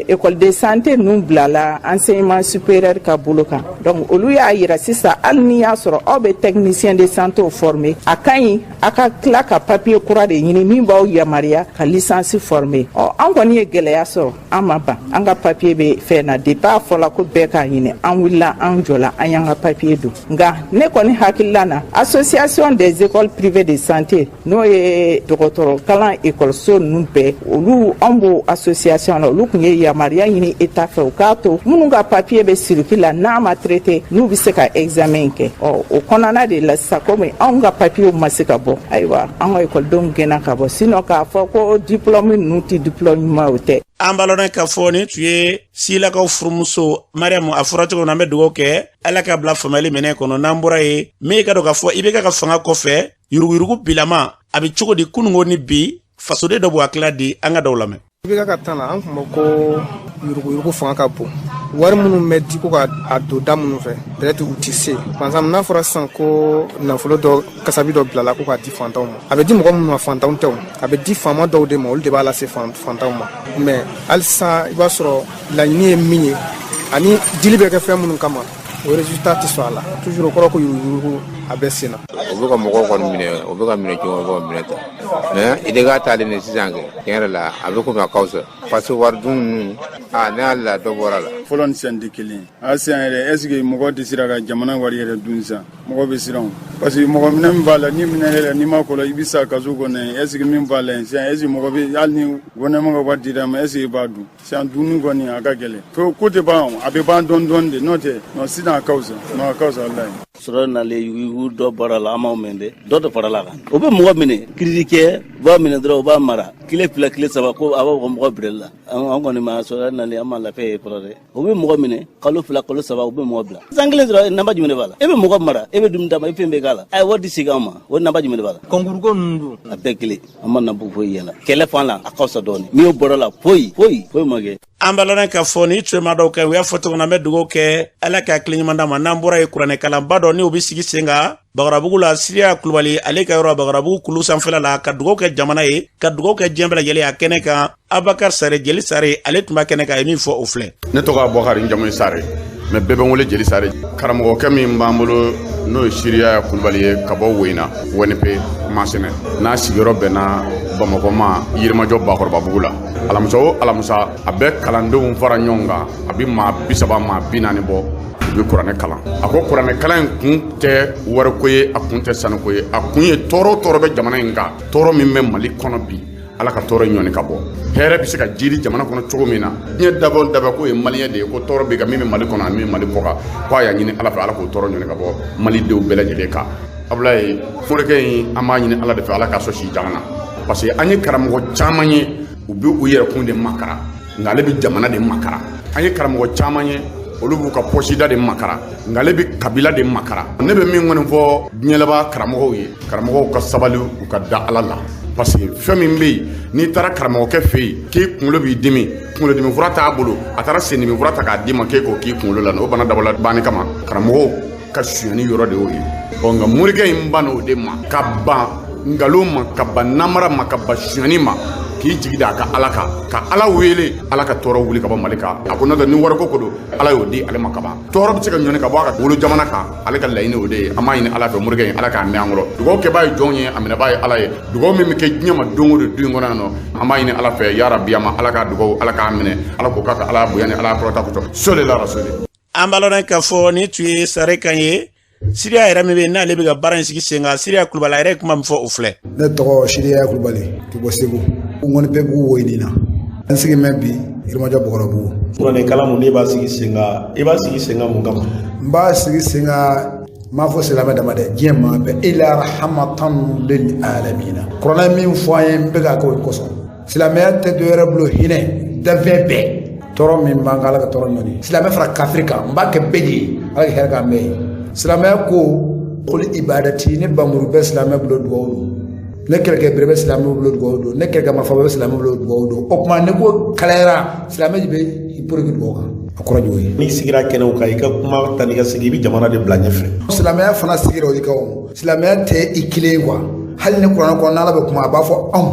O: école de santé ninnu bilala enseignement supérieur ka bolo kan. Donc olu y'a yira sisan, hali n'i y'a sɔrɔ aw bɛ technicien de santé former, a ka ɲi a ka tila ka papier kura de ɲini min b'aw yamaruya ka licence former. Ɔ, an kɔni ye gɛlɛya sɔrɔ, an ma ban, an ka papier bɛ fɛn na. Depuis a fɔla ko bɛɛ k'a ɲini, an wulila, an jɔla, an y'an ka papier don. Nka ne kɔni hakilila na, association des écoles privées de santé, n'o ye dɔgɔtɔrɔ kalan ekɔliso ninnu bɛɛ, olu an b'o association la, olu tun ye yamaruya ɲini état fɛ u k'a to minnu ka papier bɛ circuit la, n'a ma traité, n'u bɛ se ka examen kɛ. Ɔ, o kɔnɔna de la sisan, komi anw ka papier ma se ka bɔ, ayiwa, an ka ekɔlidenw gɛnna ka bɔ. Sinon k'a fɔ ko diplôme ninnu tɛ diplôme ɲuman, o tɛ.
B: An b'a lɔn k'a fɔ nin tun ye silakaw furumuso Mariyamu. A fɔra cogo min na, an bɛ dugawu kɛ, Ala ka bila faamuyali minɛ kɔnɔ. N'an bɔra yen, min ka dɔn k'a fɔ i bɛ ka fanga kɔfɛ yuruguyurugu bilama, a bɛ cogo di kununko ni bi? Fasoden dɔ b'u hakilila di, an ka dɔw lamɛn.
P: I bɛ ka tan na, an tun bɛ ko yuruguyurugu fanga ka bon. Wari minnu bɛ di ko ka a don da minnu fɛ, peut-être u tɛ se. Par exemple, n'a fɔra sisan ko nafolo dɔ kasabi dɔ bilala ko k'a di fantanw ma, a bɛ di mɔgɔ minnu ma, fantanw tɛ o, a bɛ di faama dɔw de ma, olu de b'a lase fantanw ma. Mais halisa i b'a sɔrɔ laɲini ye min ye ani dili bɛ kɛ fɛn minnu kama, o résultat tɛ sɔrɔ a la toujours. O kɔrɔ ko yuruguyurugu a bɛ sen na.
Q: O bɛ ka mɔgɔw kɔni minɛ, o bɛ ka minɛ cogo, o bɛ ka minɛ tan. Mais IBK taalen ni sisan kɛ, tiɲɛ yɛrɛ la, a bɛ komi a ka fisa, parce que wari dun ninnu, aa, ne hakili la dɔ bɔra la.
R: Fɔlɔ ni sisan tɛ kelen ye. A sisan yɛrɛ, est ce que mɔgɔ tɛ siran ka jamana wari yɛrɛ dun sisan? Mɔgɔ bɛ siran o, parce que mɔgɔ minɛ min b'a la, ni minɛ yɛrɛ, n'i ma kɔlɔ, i bɛ sa kaso kɔnɔ. Est ce que min b'a la yen sisan, est ce que mɔgɔ bɛ, hali ni gouvernement ka wari dira ma, est ce que i b'a dun sisan? Dunni kɔni a ka gɛlɛn fo ko tɛ ban, a bɛ ban dɔɔni dɔɔni de. N'o tɛ, non, sisan a ka fisa, non, a ka fisa walayi.
S: Sɔrɔ nalen, yuguyugu dɔ bɔra la, an m'aw mɛn dɛ, dɔ de farala kan. O bɛ mɔgɔ minɛ, kiridi kɛ, u b'a minɛ dɔrɔn, u b'a mara tile 2, tile 3, ko a b'a fɔ mɔgɔ birili la. An kɔni ma sɔrɔ nalen, an ma lafiya ye fɔlɔ dɛ. O bɛ mɔgɔ minɛ kalo 2, kalo 3, u bɛ mɔgɔ bila. San kelen dɔrɔn, nafa jumɛn de b'a la? E bɛ mɔgɔ mara, e bɛ dumuni d'a ma, e fɛn bɛɛ k'a la, a ye wari di segin an ma, o nafa jumɛn de b'a la?
P: Concours ko ninnu dun?
S: A bɛɛ kelen, an ma nafa foyi yɛlɛ kɛlɛ fan la, a ka fisa dɔɔnin. N'i y'o bɔra la, foyi foyi foyi ma kɛ.
B: An b'a lɔn k'a fɔ ni tun ma dɔw kɛ, u y'a fɔ cogo min na, an bɛ dugawu kɛ, Ala ka hakili ɲuman d'a ma. N'an bɔra yen, kuranɛkalanba dɔ ni o bɛ sigi sen kan Bagarabugu la, Siriya Kulubali ale ka yɔrɔ Bagarabugu kulu sanfɛla la, ka dugawu kɛ jamana ye, ka dugawu kɛ diɲɛ bɛɛ lajɛlen a kɛnɛ kan. Abubakar Sare, Jeli Sare, ale tun b'a kɛnɛ kan, a ye min fɔ, o filɛ.
T: Ne tɔgɔ Abubakar, n jamu ye Sare, mais bɛɛ bɛ n wele Jeli Sare. Karamɔgɔkɛ min b'an bolo, n'o ye Siriya Kulubali ye ka bɔ Woyina WNP Masɛnɛ, n'a sigiyɔrɔ bɛnna Bamakɔ ma Yirimajɔ Bakɔrɔbabugu la, alamisa o alamisa, a bɛ kalandenw fara ɲɔgɔn kan, a bɛ maa 30, maa 40 bɔ, u bɛ kuranɛ kalan. A ko kuranɛ kalan in kun tɛ wariko ye, a kun tɛ sanuko ye, a kun ye tɔɔrɔ tɔɔrɔ bɛ jamana in kan, tɔɔrɔ min bɛ Mali kɔnɔ bi, Ala ka tɔɔrɔ ɲɔni ka bɔ, hɛrɛ bɛ se ka jiri jamana kɔnɔ cogo min na. Diɲɛ dabɔ dabɔ k'o ye maliyɛn de ye, ko tɔɔrɔ bɛ ka min bɛ Mali kɔnɔ ani min bɛ Mali kɔ kan, ko a y'a ɲini Ala fɛ, Ala k'o tɔɔrɔ ɲɔni ka bɔ malidenw bɛɛ lajɛlen kan. Abulaye, morikɛ in, an b'a ɲini Ala de fɛ, Ala k'a sɔn si jan na, parce que an ye karamɔgɔ caman ye, u bɛ u yɛrɛkun de makara, nka ale bɛ jamana de makara. An ye karamɔgɔ caman ye, olu b'u ka pɔsida de makara, nka ale bɛ kabila de makara. Ne bɛ min kɔni fɔ diɲɛ karamɔgɔw ye, karamɔgɔw ka sabali, u ka da Ala la, parce que fɛn min bɛ yen, n'i taara karamɔgɔkɛ fɛ yen k'e kunkolo b'i dimi, kunkolodimi fura t'a bolo, a taara sendimi fura ta k'a d'i ma k'e k'o k'i kunkolo la, o bana dabɔla banni kama. Karamɔgɔw ka sonyani yɔrɔ de y'o ye. Ɔ, nka morikɛ in ban o de ma, ka ban nkalon ma, ka ban namara ma, ka ban sonyani ma, k'i jigi da a ka Ala kan, ka Ala wele, Ala ka tɔɔrɔ wuli ka bɔ Mali kan. A ko n'o tɛ, ni wariko ko don, Ala y'o di ale ma ka ban, tɔɔrɔ bɛ se ka ɲɔni ka bɔ a ka wolo jamana kan. Ale ka laɲini o de ye. An b'a ɲini Ala fɛ, morikɛ in, Ala k'a mɛn an kɔrɔ. Dugawu kɛbaa ye jɔn ye, a minɛbaa ye Ala ye. Dugawu min bɛ kɛ diɲɛ ma don o don du in kɔnɔ yan nɔ, an b'a ɲini Ala fɛ, yarabi, a ma Ala ka dugawu, Ala k'a minɛ, Ala k'o k'a ka Ala bonya ni Ala kɔrɔta kosɔn. Sɔli la rasuli.
B: An b'a lɔn k'a fɔ nin tun ye Sare kan ye. Siriya yɛrɛ min bɛ yen, n'ale bɛ ka baara in sigi sen kan, Siriya Kulubali, a yɛrɛ ye kuma min fɔ, o filɛ.
U: Ne tɔgɔ Siriya Kulubali ka bɔ Segu, Ŋɔnipɛbugu Woyini na. N sigi mɛn bi Yirimajɔ Bɔkɔrɔbugu.
A: Kuranɛ kalan mun ne b'a sigi sen kan, i b'a sigi sen kan mun kama?
U: N b'a sigi sen kan, n m'a fɔ silamɛ dama dɛ, diɲɛ maa bɛɛ, ila rahamatan lil alamina. Kuranɛ min fɔ an ye, n bɛ k'a kɛ o kosɔn. Silamɛya tɛ dɔ wɛrɛ bolo, hinɛ danfɛn bɛɛ. Tɔɔrɔ min b'an kan, Ala ka tɔɔrɔ ɲɔni. Silamɛ fara kafiri kan, n b'a kɛ bɛɛ de ye. Ala ka hɛrɛ k'an bɛɛ ye. Silamɛya ko kuli ibadati, ne bamuru bɛ silamɛ bolo dugawu don, ne kɛlɛkɛ bere bɛ silamɛ bolo dugawu don, ne kɛlɛkɛ marifa bɛ silamɛ bolo dugawu don. O tuma ne ko kalayara, silamɛ de bɛ i poroki dugawu kan. A kɔrɔ de y'o ye.
C: N'i sigira kɛnɛw kan, i ka kuma ta n'i ka sigi, i bɛ jamana de bila ɲɛfɛ.
U: Silamɛya fana sigira o de kan. O silamɛya tɛ i kelen ye quoi. Hali ni kuranɛ kɔnɔ, n'Ala bɛ kuma, a b'a fɔ anw.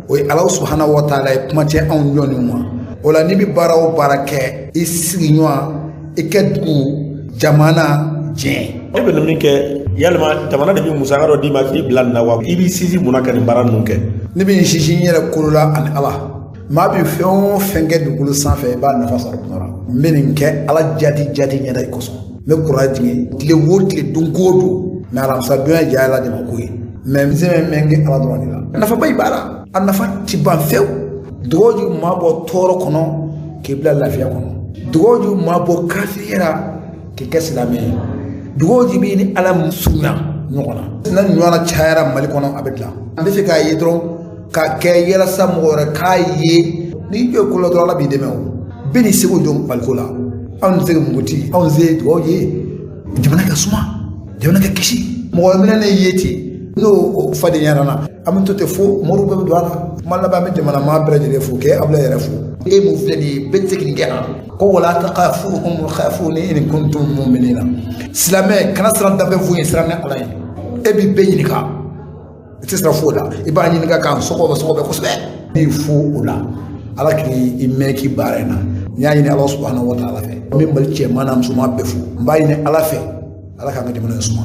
U: O ye Ala subahana wa taala ye, kuma tɛ anw ɲɔgɔn ma. O la n'i bɛ baara o baara kɛ, i sigiɲɔgɔn, i kɛ dugu, jamana, diɲɛ.
C: E bɛ nin min kɛ, yalima jamana de bɛ musaka dɔ d'i ma k'i bila nin na wa? I b'i sinsin mun na ka nin baara ninnu kɛ?
U: Ne bɛ n sinsin n yɛrɛ kolo la ani Ala. Maa bɛ fɛn o fɛn kɛ dugukolo sanfɛ, i b'a nafa sɔrɔ tuma dɔ. N bɛ nin kɛ Ala jati jati ɲɛda i kosɔn. N bɛ kuran jigin tile o tile, don o don, mais alamisa donya ja ala de ma ko ye, mais n sɛbɛn bɛ kɛ Ala dɔrɔn de la. Nafaba i b'a la, a nafa ti ban fewu. Dugawu ju maa bɔ tɔɔrɔ kɔnɔ k'i bila lafiya kɔnɔ. Dugawu ju maa bɔ kafiriya la k'i kɛ silamɛ ye. Dugawu ju b'i ni Ala surunya ɲɔgɔn na. N'a ɲɔgɔnna cayara Mali kɔnɔ, a bɛ dilan. N bɛ fɛ k'a ye dɔrɔn k'a kɛ yalasa mɔgɔ wɛrɛ k'a ye. N'i jɔ ko la dɔrɔn, Ala b'i dɛmɛ. O bɛɛ n'i seko don Maliko la. Anw tɛ se ka muguti, anw se dugawu ye jamana ka suma, jamana ka kisi. Mɔgɔ minɛ ne ye ten, n'o fadenya na, an bɛ to ten fo moriw bɛɛ bɛ don a la. Kuma laban, an bɛ jamana maa bɛɛ lajɛlen fo, k'e Abulayi yɛrɛ fo. E mun filɛ nin ye, bɛɛ tɛ se k'i kɛ ko wala takhafuhum khafuni in kuntum mu'minina. Silamɛ kana siran danfɛn foyi ye, siran ni Ala ye. E b'i bɛɛ ɲininka, i tɛ siran foyi la. I b'a ɲininka k'an sɔgɔbɛ sɔgɔbɛ kosɛbɛ. N'i fo o la, Ala k'i mɛn k'i baara in na. N y'a ɲini Ala subahana wa taala fɛ, n bɛ Mali cɛman n'a musoman bɛɛ fo. N b'a ɲini Ala fɛ, Ala k'an ka jamana in suma.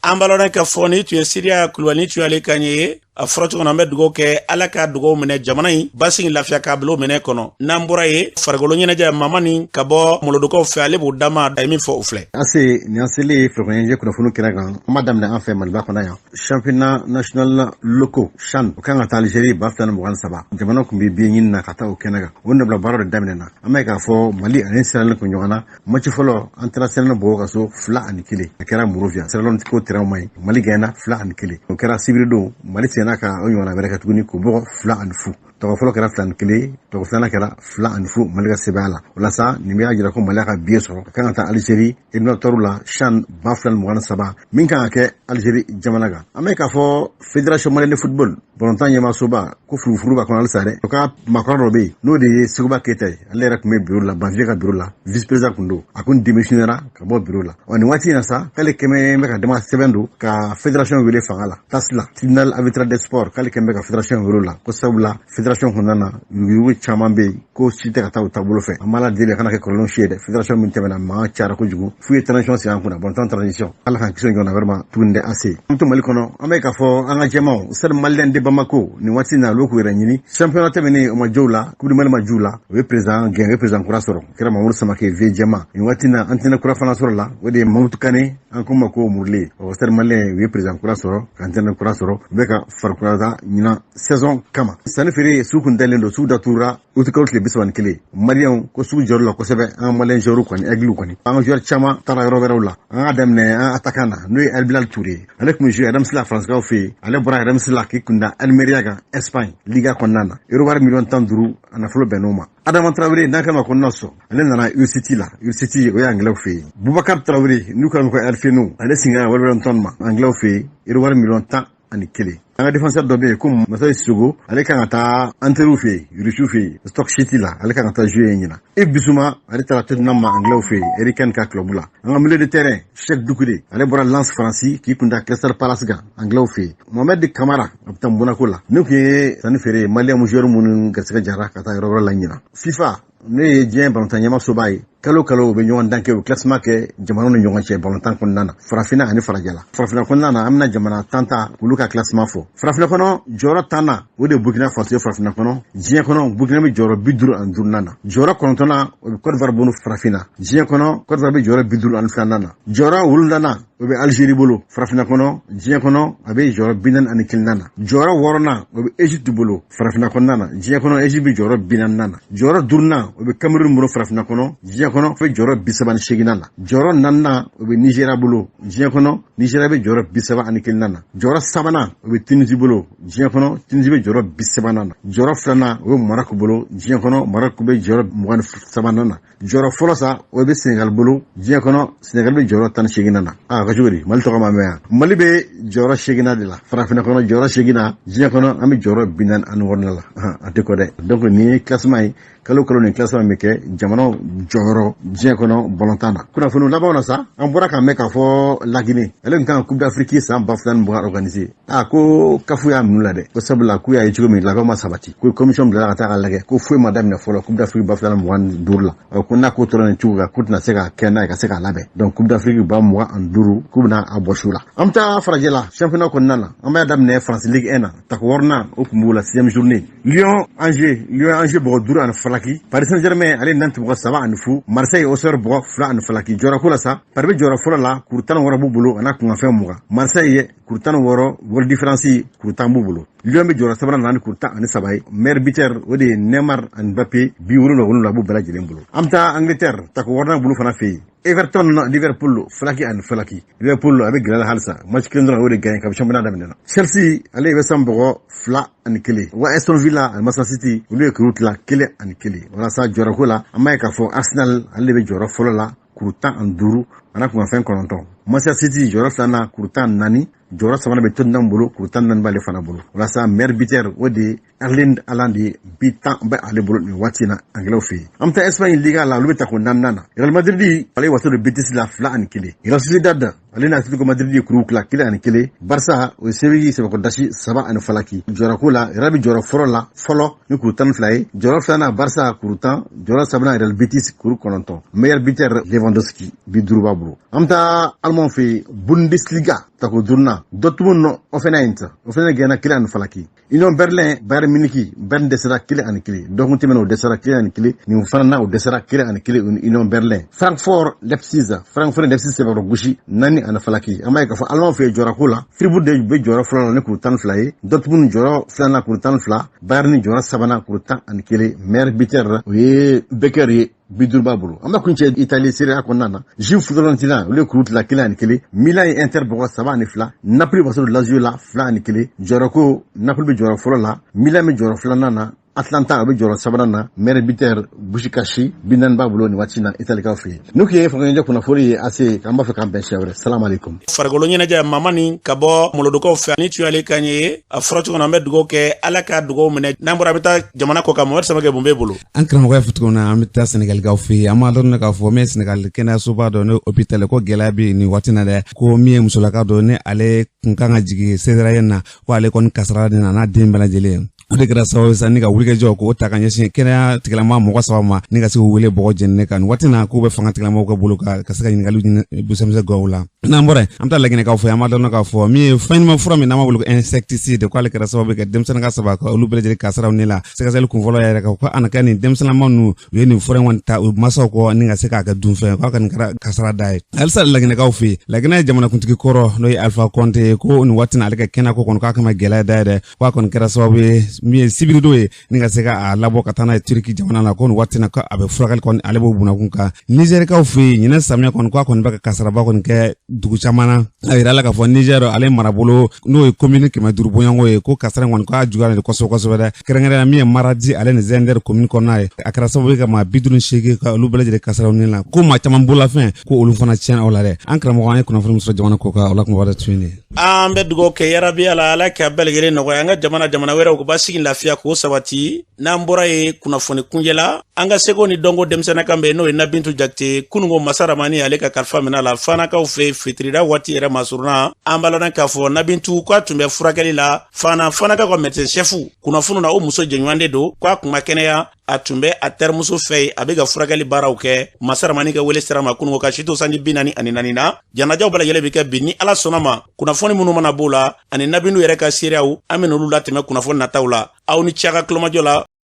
B: An b'a lɔn k'a fɔ ni tun ye Siriya Kulubali tun y'ale kan ye. A fɔra cogo min na, an bɛ dugawu kɛ, Ala ka dugawu minɛ, jamana in basigi, lafiya k'a bila o minɛ kɔnɔ. N'an bɔra ye, farikolo ɲɛnajɛ mama ni ka bɔ molodokaw fɛ, ale b'o dama a ye min fɔ, o filɛ.
V: Ase nin an selen farikolo ɲɛnajɛ kunnafoni kɛnɛ kan, an b'a daminɛ an fɛ Maliba kɔnɔ yan. Championnat national locaux CHAN, o kan ka taa Algérie 2023. Jamana tun bɛ billet ɲini na ka taa o kɛnɛ kan. O nɔbila baara de daminɛna. An b'a ye k'a fɔ Mali ani Sierra Leone kun ɲɔgɔn na. Match fɔlɔ, an taara Sierra Leone bugɔ ka so 2-1. A kɛra Monrovia. Sierra Leone ko terrain ma ɲi, Mali gagné 2-1. O kɛra sibiri don, Mali seginna ka o ɲɔgɔnna wɛrɛ kɛ tuguni k'o bugɔ 2-0. Tɔgɔ fɔlɔ kɛra 2-1, tɔgɔ filanan kɛra 2-0, Mali ka sebaaya la. O la sa, nin bɛ y'a jira ko Mali y'a ka billet sɔrɔ a kan ka taa Algérie éliminatoire la CHAN 2023 min kan ka kɛ Algérie jamana kan. An bɛ k'a fɔ Fédération malienne de football, balontan ɲɛmaasoba, ko furufuru b'a kɔnɔ halisa dɛ. O ka maakɔrɔ dɔ bɛ yen, n'o de ye Seguba Keyita ye. Ale yɛrɛ tun bɛ bureau la, Banfiye ka bureau la, vice président tun don. A kun démissionnera ka bɔ bureau la. Ɔ nin waati in na sa, k'ale kɛmɛ bɛ ka dama sɛbɛn don ka fédération wele fanga la, TAS la, tribunal arbitral des sports, k'ale kɛmɛ bɛ ka fédération wele la, ko sabula fédération kɔnɔna na yuguyugu caman bɛ yen, ko si tɛ ka taa u taabolo fɛ. An b'Ala deli a kana kɛ kɔlɔlɔ si ye dɛ. Fédération min tɛmɛna, mankan cayara kojugu f'u ye transition sigi an kunna, balontan transition. Ala k'an kisi o ɲɔgɔnna wɛrɛ ma tuguni dɛ. Ase an to Mali kɔnɔ, an bɛ k'a fɔ an ka jɛmaw, Stade Malien de Bamako, nin waati in na olu k'u yɛrɛ ɲini. Championnat tɛmɛnen o ma jɔw la, Coupe du Mali ma jiw la, o ye président gɛn, o ye président kura sɔrɔ, o kɛra Mamadu Samake Vieux Jɛma. Nin waati in na, entraîneur kura fana sɔrɔ la, o de ye Mamutu Kane, an ko ma ko Murule. O Stade Malien, u ye président kura sɔrɔ ka entraîneur kura sɔrɔ, u bɛ ka farikurata ɲinan saison kama. Sanni feere sugu kun dalen don, sugu datugura uti kalo tile 31. Maliyɛnw ko sugu jɔr'u la kosɛbɛ. An ka maliyɛn joueurs kɔni, Aigles kɔni, an ka joueur caman taara yɔrɔ wɛrɛw la. An ka daminɛ an attaquant na, n'o ye Elbilal Toure ye. Ale tun bɛ jouer Reims la Faransikaw fɛ yen. Ale bɔra Reims la k'i kun da Almeria kan Espagne Liga kɔnɔna na. Euro wari miliyɔn 15, a nafolo bɛnn'o ma. Adama Traoré, n'a k'a ma ko Nɔsɔ, ale nana Hull City la. Hull City, o ye Anglais fɛ yen. Boubacar Traoré, n'u k'a ma ko Elfeno, ale sigira Wolverhampton ma Anglais fɛ yen, euro wari miliyɔn 11. An ka défenseur dɔ bɛ yen ko Masa Sogo, ale kan ka taa an teriw fɛ yen, Rusiw fɛ yen, Stoke City la, ale kan ka taa jouer yen ɲinan. Yves Bissouma, ale taara Tottenham ma Anglais fɛ yen, Harry Kane ka club la. An ka milieu de terrain Cheikh Doucouré, ale bɔra Lens Faransi k'i kun da Crystal Palace kan Anglais fɛ yen. Mohamed Kamara, a bɛ taa Monaco la. Ne tun ye sanni feere Malien joueur minnu garisɛgɛ jara ka taa yɔrɔ wɛrɛ la ɲinan. FIFA, n'o ye diɲɛ balontan ɲɛmasoba ye, kalo kalo u bɛ ɲɔgɔn dan kɛ, u classement kɛ jamanaw ni ɲɔgɔn cɛ balontan kɔnɔna na, farafinna ani farajɛla. Farafinna kɔnɔna na, an bɛna jamana 10 ta k'olu ka classement fɔ. Farafinna kɔnɔ, jɔyɔrɔ 10nan, o de ye Burkina Faso ye farafinna kɔnɔ. Diɲɛ kɔnɔ, Burkina bɛ jɔyɔrɔ 55nan na. Jɔyɔrɔ 9nan, o bɛ Côte d'Ivoire bolo farafinna. Diɲɛ kɔnɔ, Côte d'Ivoire bɛ jɔyɔrɔ 52nan na. Jɔyɔrɔ 7nan o bɛ Algérie bolo farafinna kɔnɔ, diɲɛ kɔnɔ a bɛ jɔyɔrɔ 41nan na. Jɔyɔrɔ wɔɔrɔnan, o bɛ Egypte bolo farafinna kɔnɔna na, diɲɛ kɔnɔ Egypte bɛ jɔyɔrɔ 40nan na. Jɔyɔrɔ duurunan, o bɛ Cameroun bolo farafinna kɔnɔ, diɲɛ kɔnɔ o bɛ jɔyɔrɔ 38nan na. Jɔyɔrɔ naaninan, o bɛ Nigeria bolo, diɲɛ kɔnɔ Nigeria bɛ jɔyɔrɔ 31nan na. Jɔyɔrɔ sabanan, o bɛ Tunisie bolo, diɲɛ kɔnɔ Tunisie bɛ jɔyɔrɔ 30nan na. Jɔyɔrɔ filanan, o bɛ Maroc bolo, diɲɛ kɔnɔ Maroc bɛ jɔyɔrɔ 23nan na. Jɔyɔrɔ fɔlɔ sa, o bɛ Senegal bolo, diɲɛ kɔnɔ Senegal bɛ jɔyɔrɔ 18nan na. Aa, ka cogo di, Mali tɔgɔ ma mɛn yan? Mali bɛ jɔyɔrɔ seeginnan de la farafinna kɔnɔ, jɔyɔrɔ seeginnan, diɲɛ kɔnɔ an bɛ jɔyɔrɔ 46nan la. A tɛ kɔ dɛ. Donc nin ye classement ye, kalo kalo nin classement bɛ kɛ jamanaw jɔyɔrɔ diɲɛ kɔnɔ balontan na. Kunnafoni labanw na sa, an bɔra k'a mɛn k'a fɔ Laginɛ, ale tun kan ka Coupe d'Afrique san 2020 organiser. A ko CAF y'a minɛ la dɛ, ko sabula k'u y'a ye cogo min labɛnw ma sabati, ko commission bilala ka taa k'a lajɛ, ko foyi ma daminɛ fɔlɔ Coupe d'Afrique 2025 la. Ko n'a ko tora nin cogo kan, k'u tɛna se ka kɛ n'a ye ka se k'a labɛn. Donc Coupe d'Afrique 2025, k'u bɛna a bɔ su la. An bɛ taa farajɛ la championnat kɔnɔna na. An b'a daminɛ France Ligue 1 na, tako wɔɔrɔnan o tun b'o la, sixième journée. Lyon Angers, Lyon Angers bɔgɔ 5 ani falaki. Paris Saint-Germain ale Nantes bɔgɔ 3-0. Marseille Auxerre bɔgɔ 2 ani falaki. Jɔyɔrɔ ko la sa, Paris bɛ jɔyɔrɔ fɔlɔ la, kuru 16 b'u bolo, a n'a kunkanfɛn 20. Marseille ye kuru 16, goal différence kuru 10 b'u bolo. Lyon bɛ jɔyɔrɔ sabanan na ni kuru 13 ye. Meilleur buteur, o de ye Neymar ani Mbappé, 77 b'u bɛɛ lajɛlen bolo. An bɛ taa Angleterre, tako wɔɔrɔnan bolo fana fɛ yen. Everton Liverpool 2-2. Liverpool a bɛ gɛlɛya la halisa, match kelen dɔrɔn o de gagné kabi championnat daminɛ na. Chelsea ale ye West Ham bɔgɔ 2-1. Wa Aston Villa ani Manchester City, olu ye kuru tila 1-1. Walasa jɔyɔrɔko la, an b'a ye k'a fɔ Arsenal ale de bɛ jɔyɔrɔ fɔlɔ la, kuru 15 a n'a kunkanfɛn 9. Manchester City jɔyɔrɔ filanan, kuru 14. Jɔyɔrɔ sabanan bɛ Tottenham bolo, kuru 14 b'ale fana bolo. Walasa meilleur buteur, o de ye Erling Haaland ye, bi 10 bɛ ale bolo nin waati in na Angilɛw fɛ yen. An bɛ taa Espagne Liga la, olu bɛ tako naaninan na. Real Madrid ale ye waso don Betis la 2-1. Real Sociedad ale ni Atletico Madrid ye kuru tila 1-1. Barça o ye Seville sɛbɛkɔrɔ dasi 3 ani falaki. Jɔyɔrɔko la, Real bɛ jɔyɔrɔ fɔlɔ la fɔlɔ ni kuru 12 ye. Jɔyɔrɔ filanan Barça, kuru 10. Jɔyɔrɔ sabanan Real Betis, kuru 9. Meilleur buteur Lewandowski, bi 5 b'a bolo. An bɛ taa Allemand fɛ yen, Bundesliga tako duurunan. Dortmund Hoffenheim, Hoffenheim gɛnna 1 ani falaki. Union Berlin Bayern Munich, Bayern dɛsɛra 1-1. Dɔgɔkun tɛmɛnen o dɛsɛra 1-1, nin fana na o dɛsɛra 1-1 Union Berlin. Francfort Leipzig, Francfort Leipzig sɛbɛkɔrɔ gosi 4 ani falaki. An b'a ye k'a fɔ Allemand fɛ yen jɔyɔrɔko la, Fribourg de bɛ jɔyɔrɔ fɔlɔ la ni kuru 12 ye, Dortmund jɔyɔrɔ filanan kuru 12, Bayern jɔyɔrɔ sabanan kuru 11. Meilleur buteur, o ye Becker ye, 50 b'a bolo. An b'a kuncɛ Italie Serie A kɔnɔna na. Juve Fiorentina, olu ye kuru tila 1-1. Milan ye Inter bɔgɔ 3-2. Napoli waso don Lazio la 2-1. Jɔyɔrɔko, Napoli bɛ jɔyɔrɔ fɔlɔ la, Milan bɛ jɔyɔrɔ filanan na, Atalanta a bɛ jɔyɔrɔ sabanan na. Meilleur buteur Puskas, 40 b'a bolo nin waati na Italikaw fɛ yen. N'u tun ye fanga kunnafoni ye ase, k'an b'a fɛ k'an bɛn siɲɛ wɛrɛ. Salamu aleykum.
B: Farikolo ɲɛnajɛ mamani ka bɔ molodokaw fɛ ni tun y'ale kan ye a fɔra cogo min na, an bɛ dugawu kɛ, Ala ka dugawu minɛ. N'an bɔra, an bɛ taa jamana kɔ kan. Mamadu Samakɛ, mun b'e bolo?
D: An karamɔgɔ y'a fɔ cogo min na, an bɛ taa Sɛnɛgalikaw fɛ yen. An b'a dɔn k'a fɔ min ye Sɛnɛgali kɛnɛyasoba dɔ n'o hôpital, ko gɛlɛya bɛ nin waati na dɛ, ko min ye musolaka dɔ ni ale kun kan ka jigin césarienne na, ko ale kɔni kasara de na n'a den bɛɛ lajɛlen. O de kɛra sababu sa ni ka wulikajɔ k'o ta ka ɲɛsin kɛnɛya tigilama mɔgɔ saba ma ni ka se k'u wele bɔgɔ jeninen kan. Nin waati na, k'u bɛ fanga tigilamɔgɔw ka bolo ka se ka ɲininkaliw busɛmisɛn gaw la. N'an bɔra yen, an bɛ taa Laginɛkaw fɛ. An b'a dɔn k'a fɔ min ye fɛn ɲuman fura min n'an b'a wele ko insecticide, k'ale kɛra sababu ye ka denmisɛnnin ka saba ka olu bɛɛ lajɛlen kasaraw ne la. Sɛgɛsɛgɛli kunfɔlɔ yɛrɛ kan ko a na kɛ nin denmisɛnninma ninnu, u ye nin fura in kɔni ta u masaw kɔ ni ka se k'a kɛ dunfɛn, k'a kɔni kɛra kasara da ye. Halisa Laginɛkaw fɛ yen, Laginɛ jamanakuntigi kɔrɔ n'o ye Alpha Conde ye, ko nin waati na ale ka kɛnɛya ko kɔni k'a kama gɛlɛya da ye dɛ, k'a kɔni kɛra sababu ye min ye sibiridon ye ni ka se ka a labɔ ka taa n'a ye Turiki jamana la, ko nin waati na ko a bɛ furakɛli kɔni ale b'o bunakun kan. Nizɛrikaw fɛ yen, ɲinɛ samiya kɔni k'a kɔni bɛ ka kasaraba kɔni kɛ dugu caman na. A yira la k'a fɔ Nizɛr ale marabolo n'o ye komini 500 bɔɲɔgɔnko ye, ko kasara kɔni k'a juguyara de kosɛbɛ kosɛbɛ dɛ, kɛrɛnkɛrɛnnenya min ye Maradi ale ni Zɛndɛr komini kɔnɔna ye. A kɛra sababu ye ka maa 58 ka olu bɛɛ lajɛlen kasaraw ni la, ko maa caman bololafɛn ko olu fana tiɲɛna o la dɛ. An karamɔgɔ, an ye kunnafoni min sɔrɔ jamana kɔ kan, o la kumaba dɔ tun ye.
B: An bɛ dugawu kɛ yarabi Ala, Ala ka bɛɛ lajɛlen nɔgɔya an ka jamana, jamana wɛrɛw k'u basigi, lafiya k'o sabati. N'an bɔra ye kunnafoni kunjɛ la, an ka seko ni dɔnko denmisɛnnin kan bɛ n'o ye Nabintu Jakite. Kununko masa Ramani ale ka kalifa minɛ la Fanakaw fɛ fitirida waati yɛrɛ masurunna. An b'a lɔn k'a fɔ Nabintu k'a tun bɛ furakɛli la Fana, Fanakaw ka médecin chef. Kunnafoni na, o muso jɛɲɔgɔn de don, k'a kun ma kɛnɛya, a tun bɛ a terimuso fɛ yen, a bɛ ka furakɛli baaraw kɛ. Masa Ramani ka wele sira ma kununko ka si to sanji 44 na. Janajaw bɛɛ lajɛlen bɛ kɛ bi ni Ala sɔnna ma. Kunnafoni minnu mana b'o la ani Nabintu yɛrɛ ka seereyaw, an bɛ n'olu latɛmɛ kunnafoni nataw la. Aw ni ce a ka tulomajɔ la.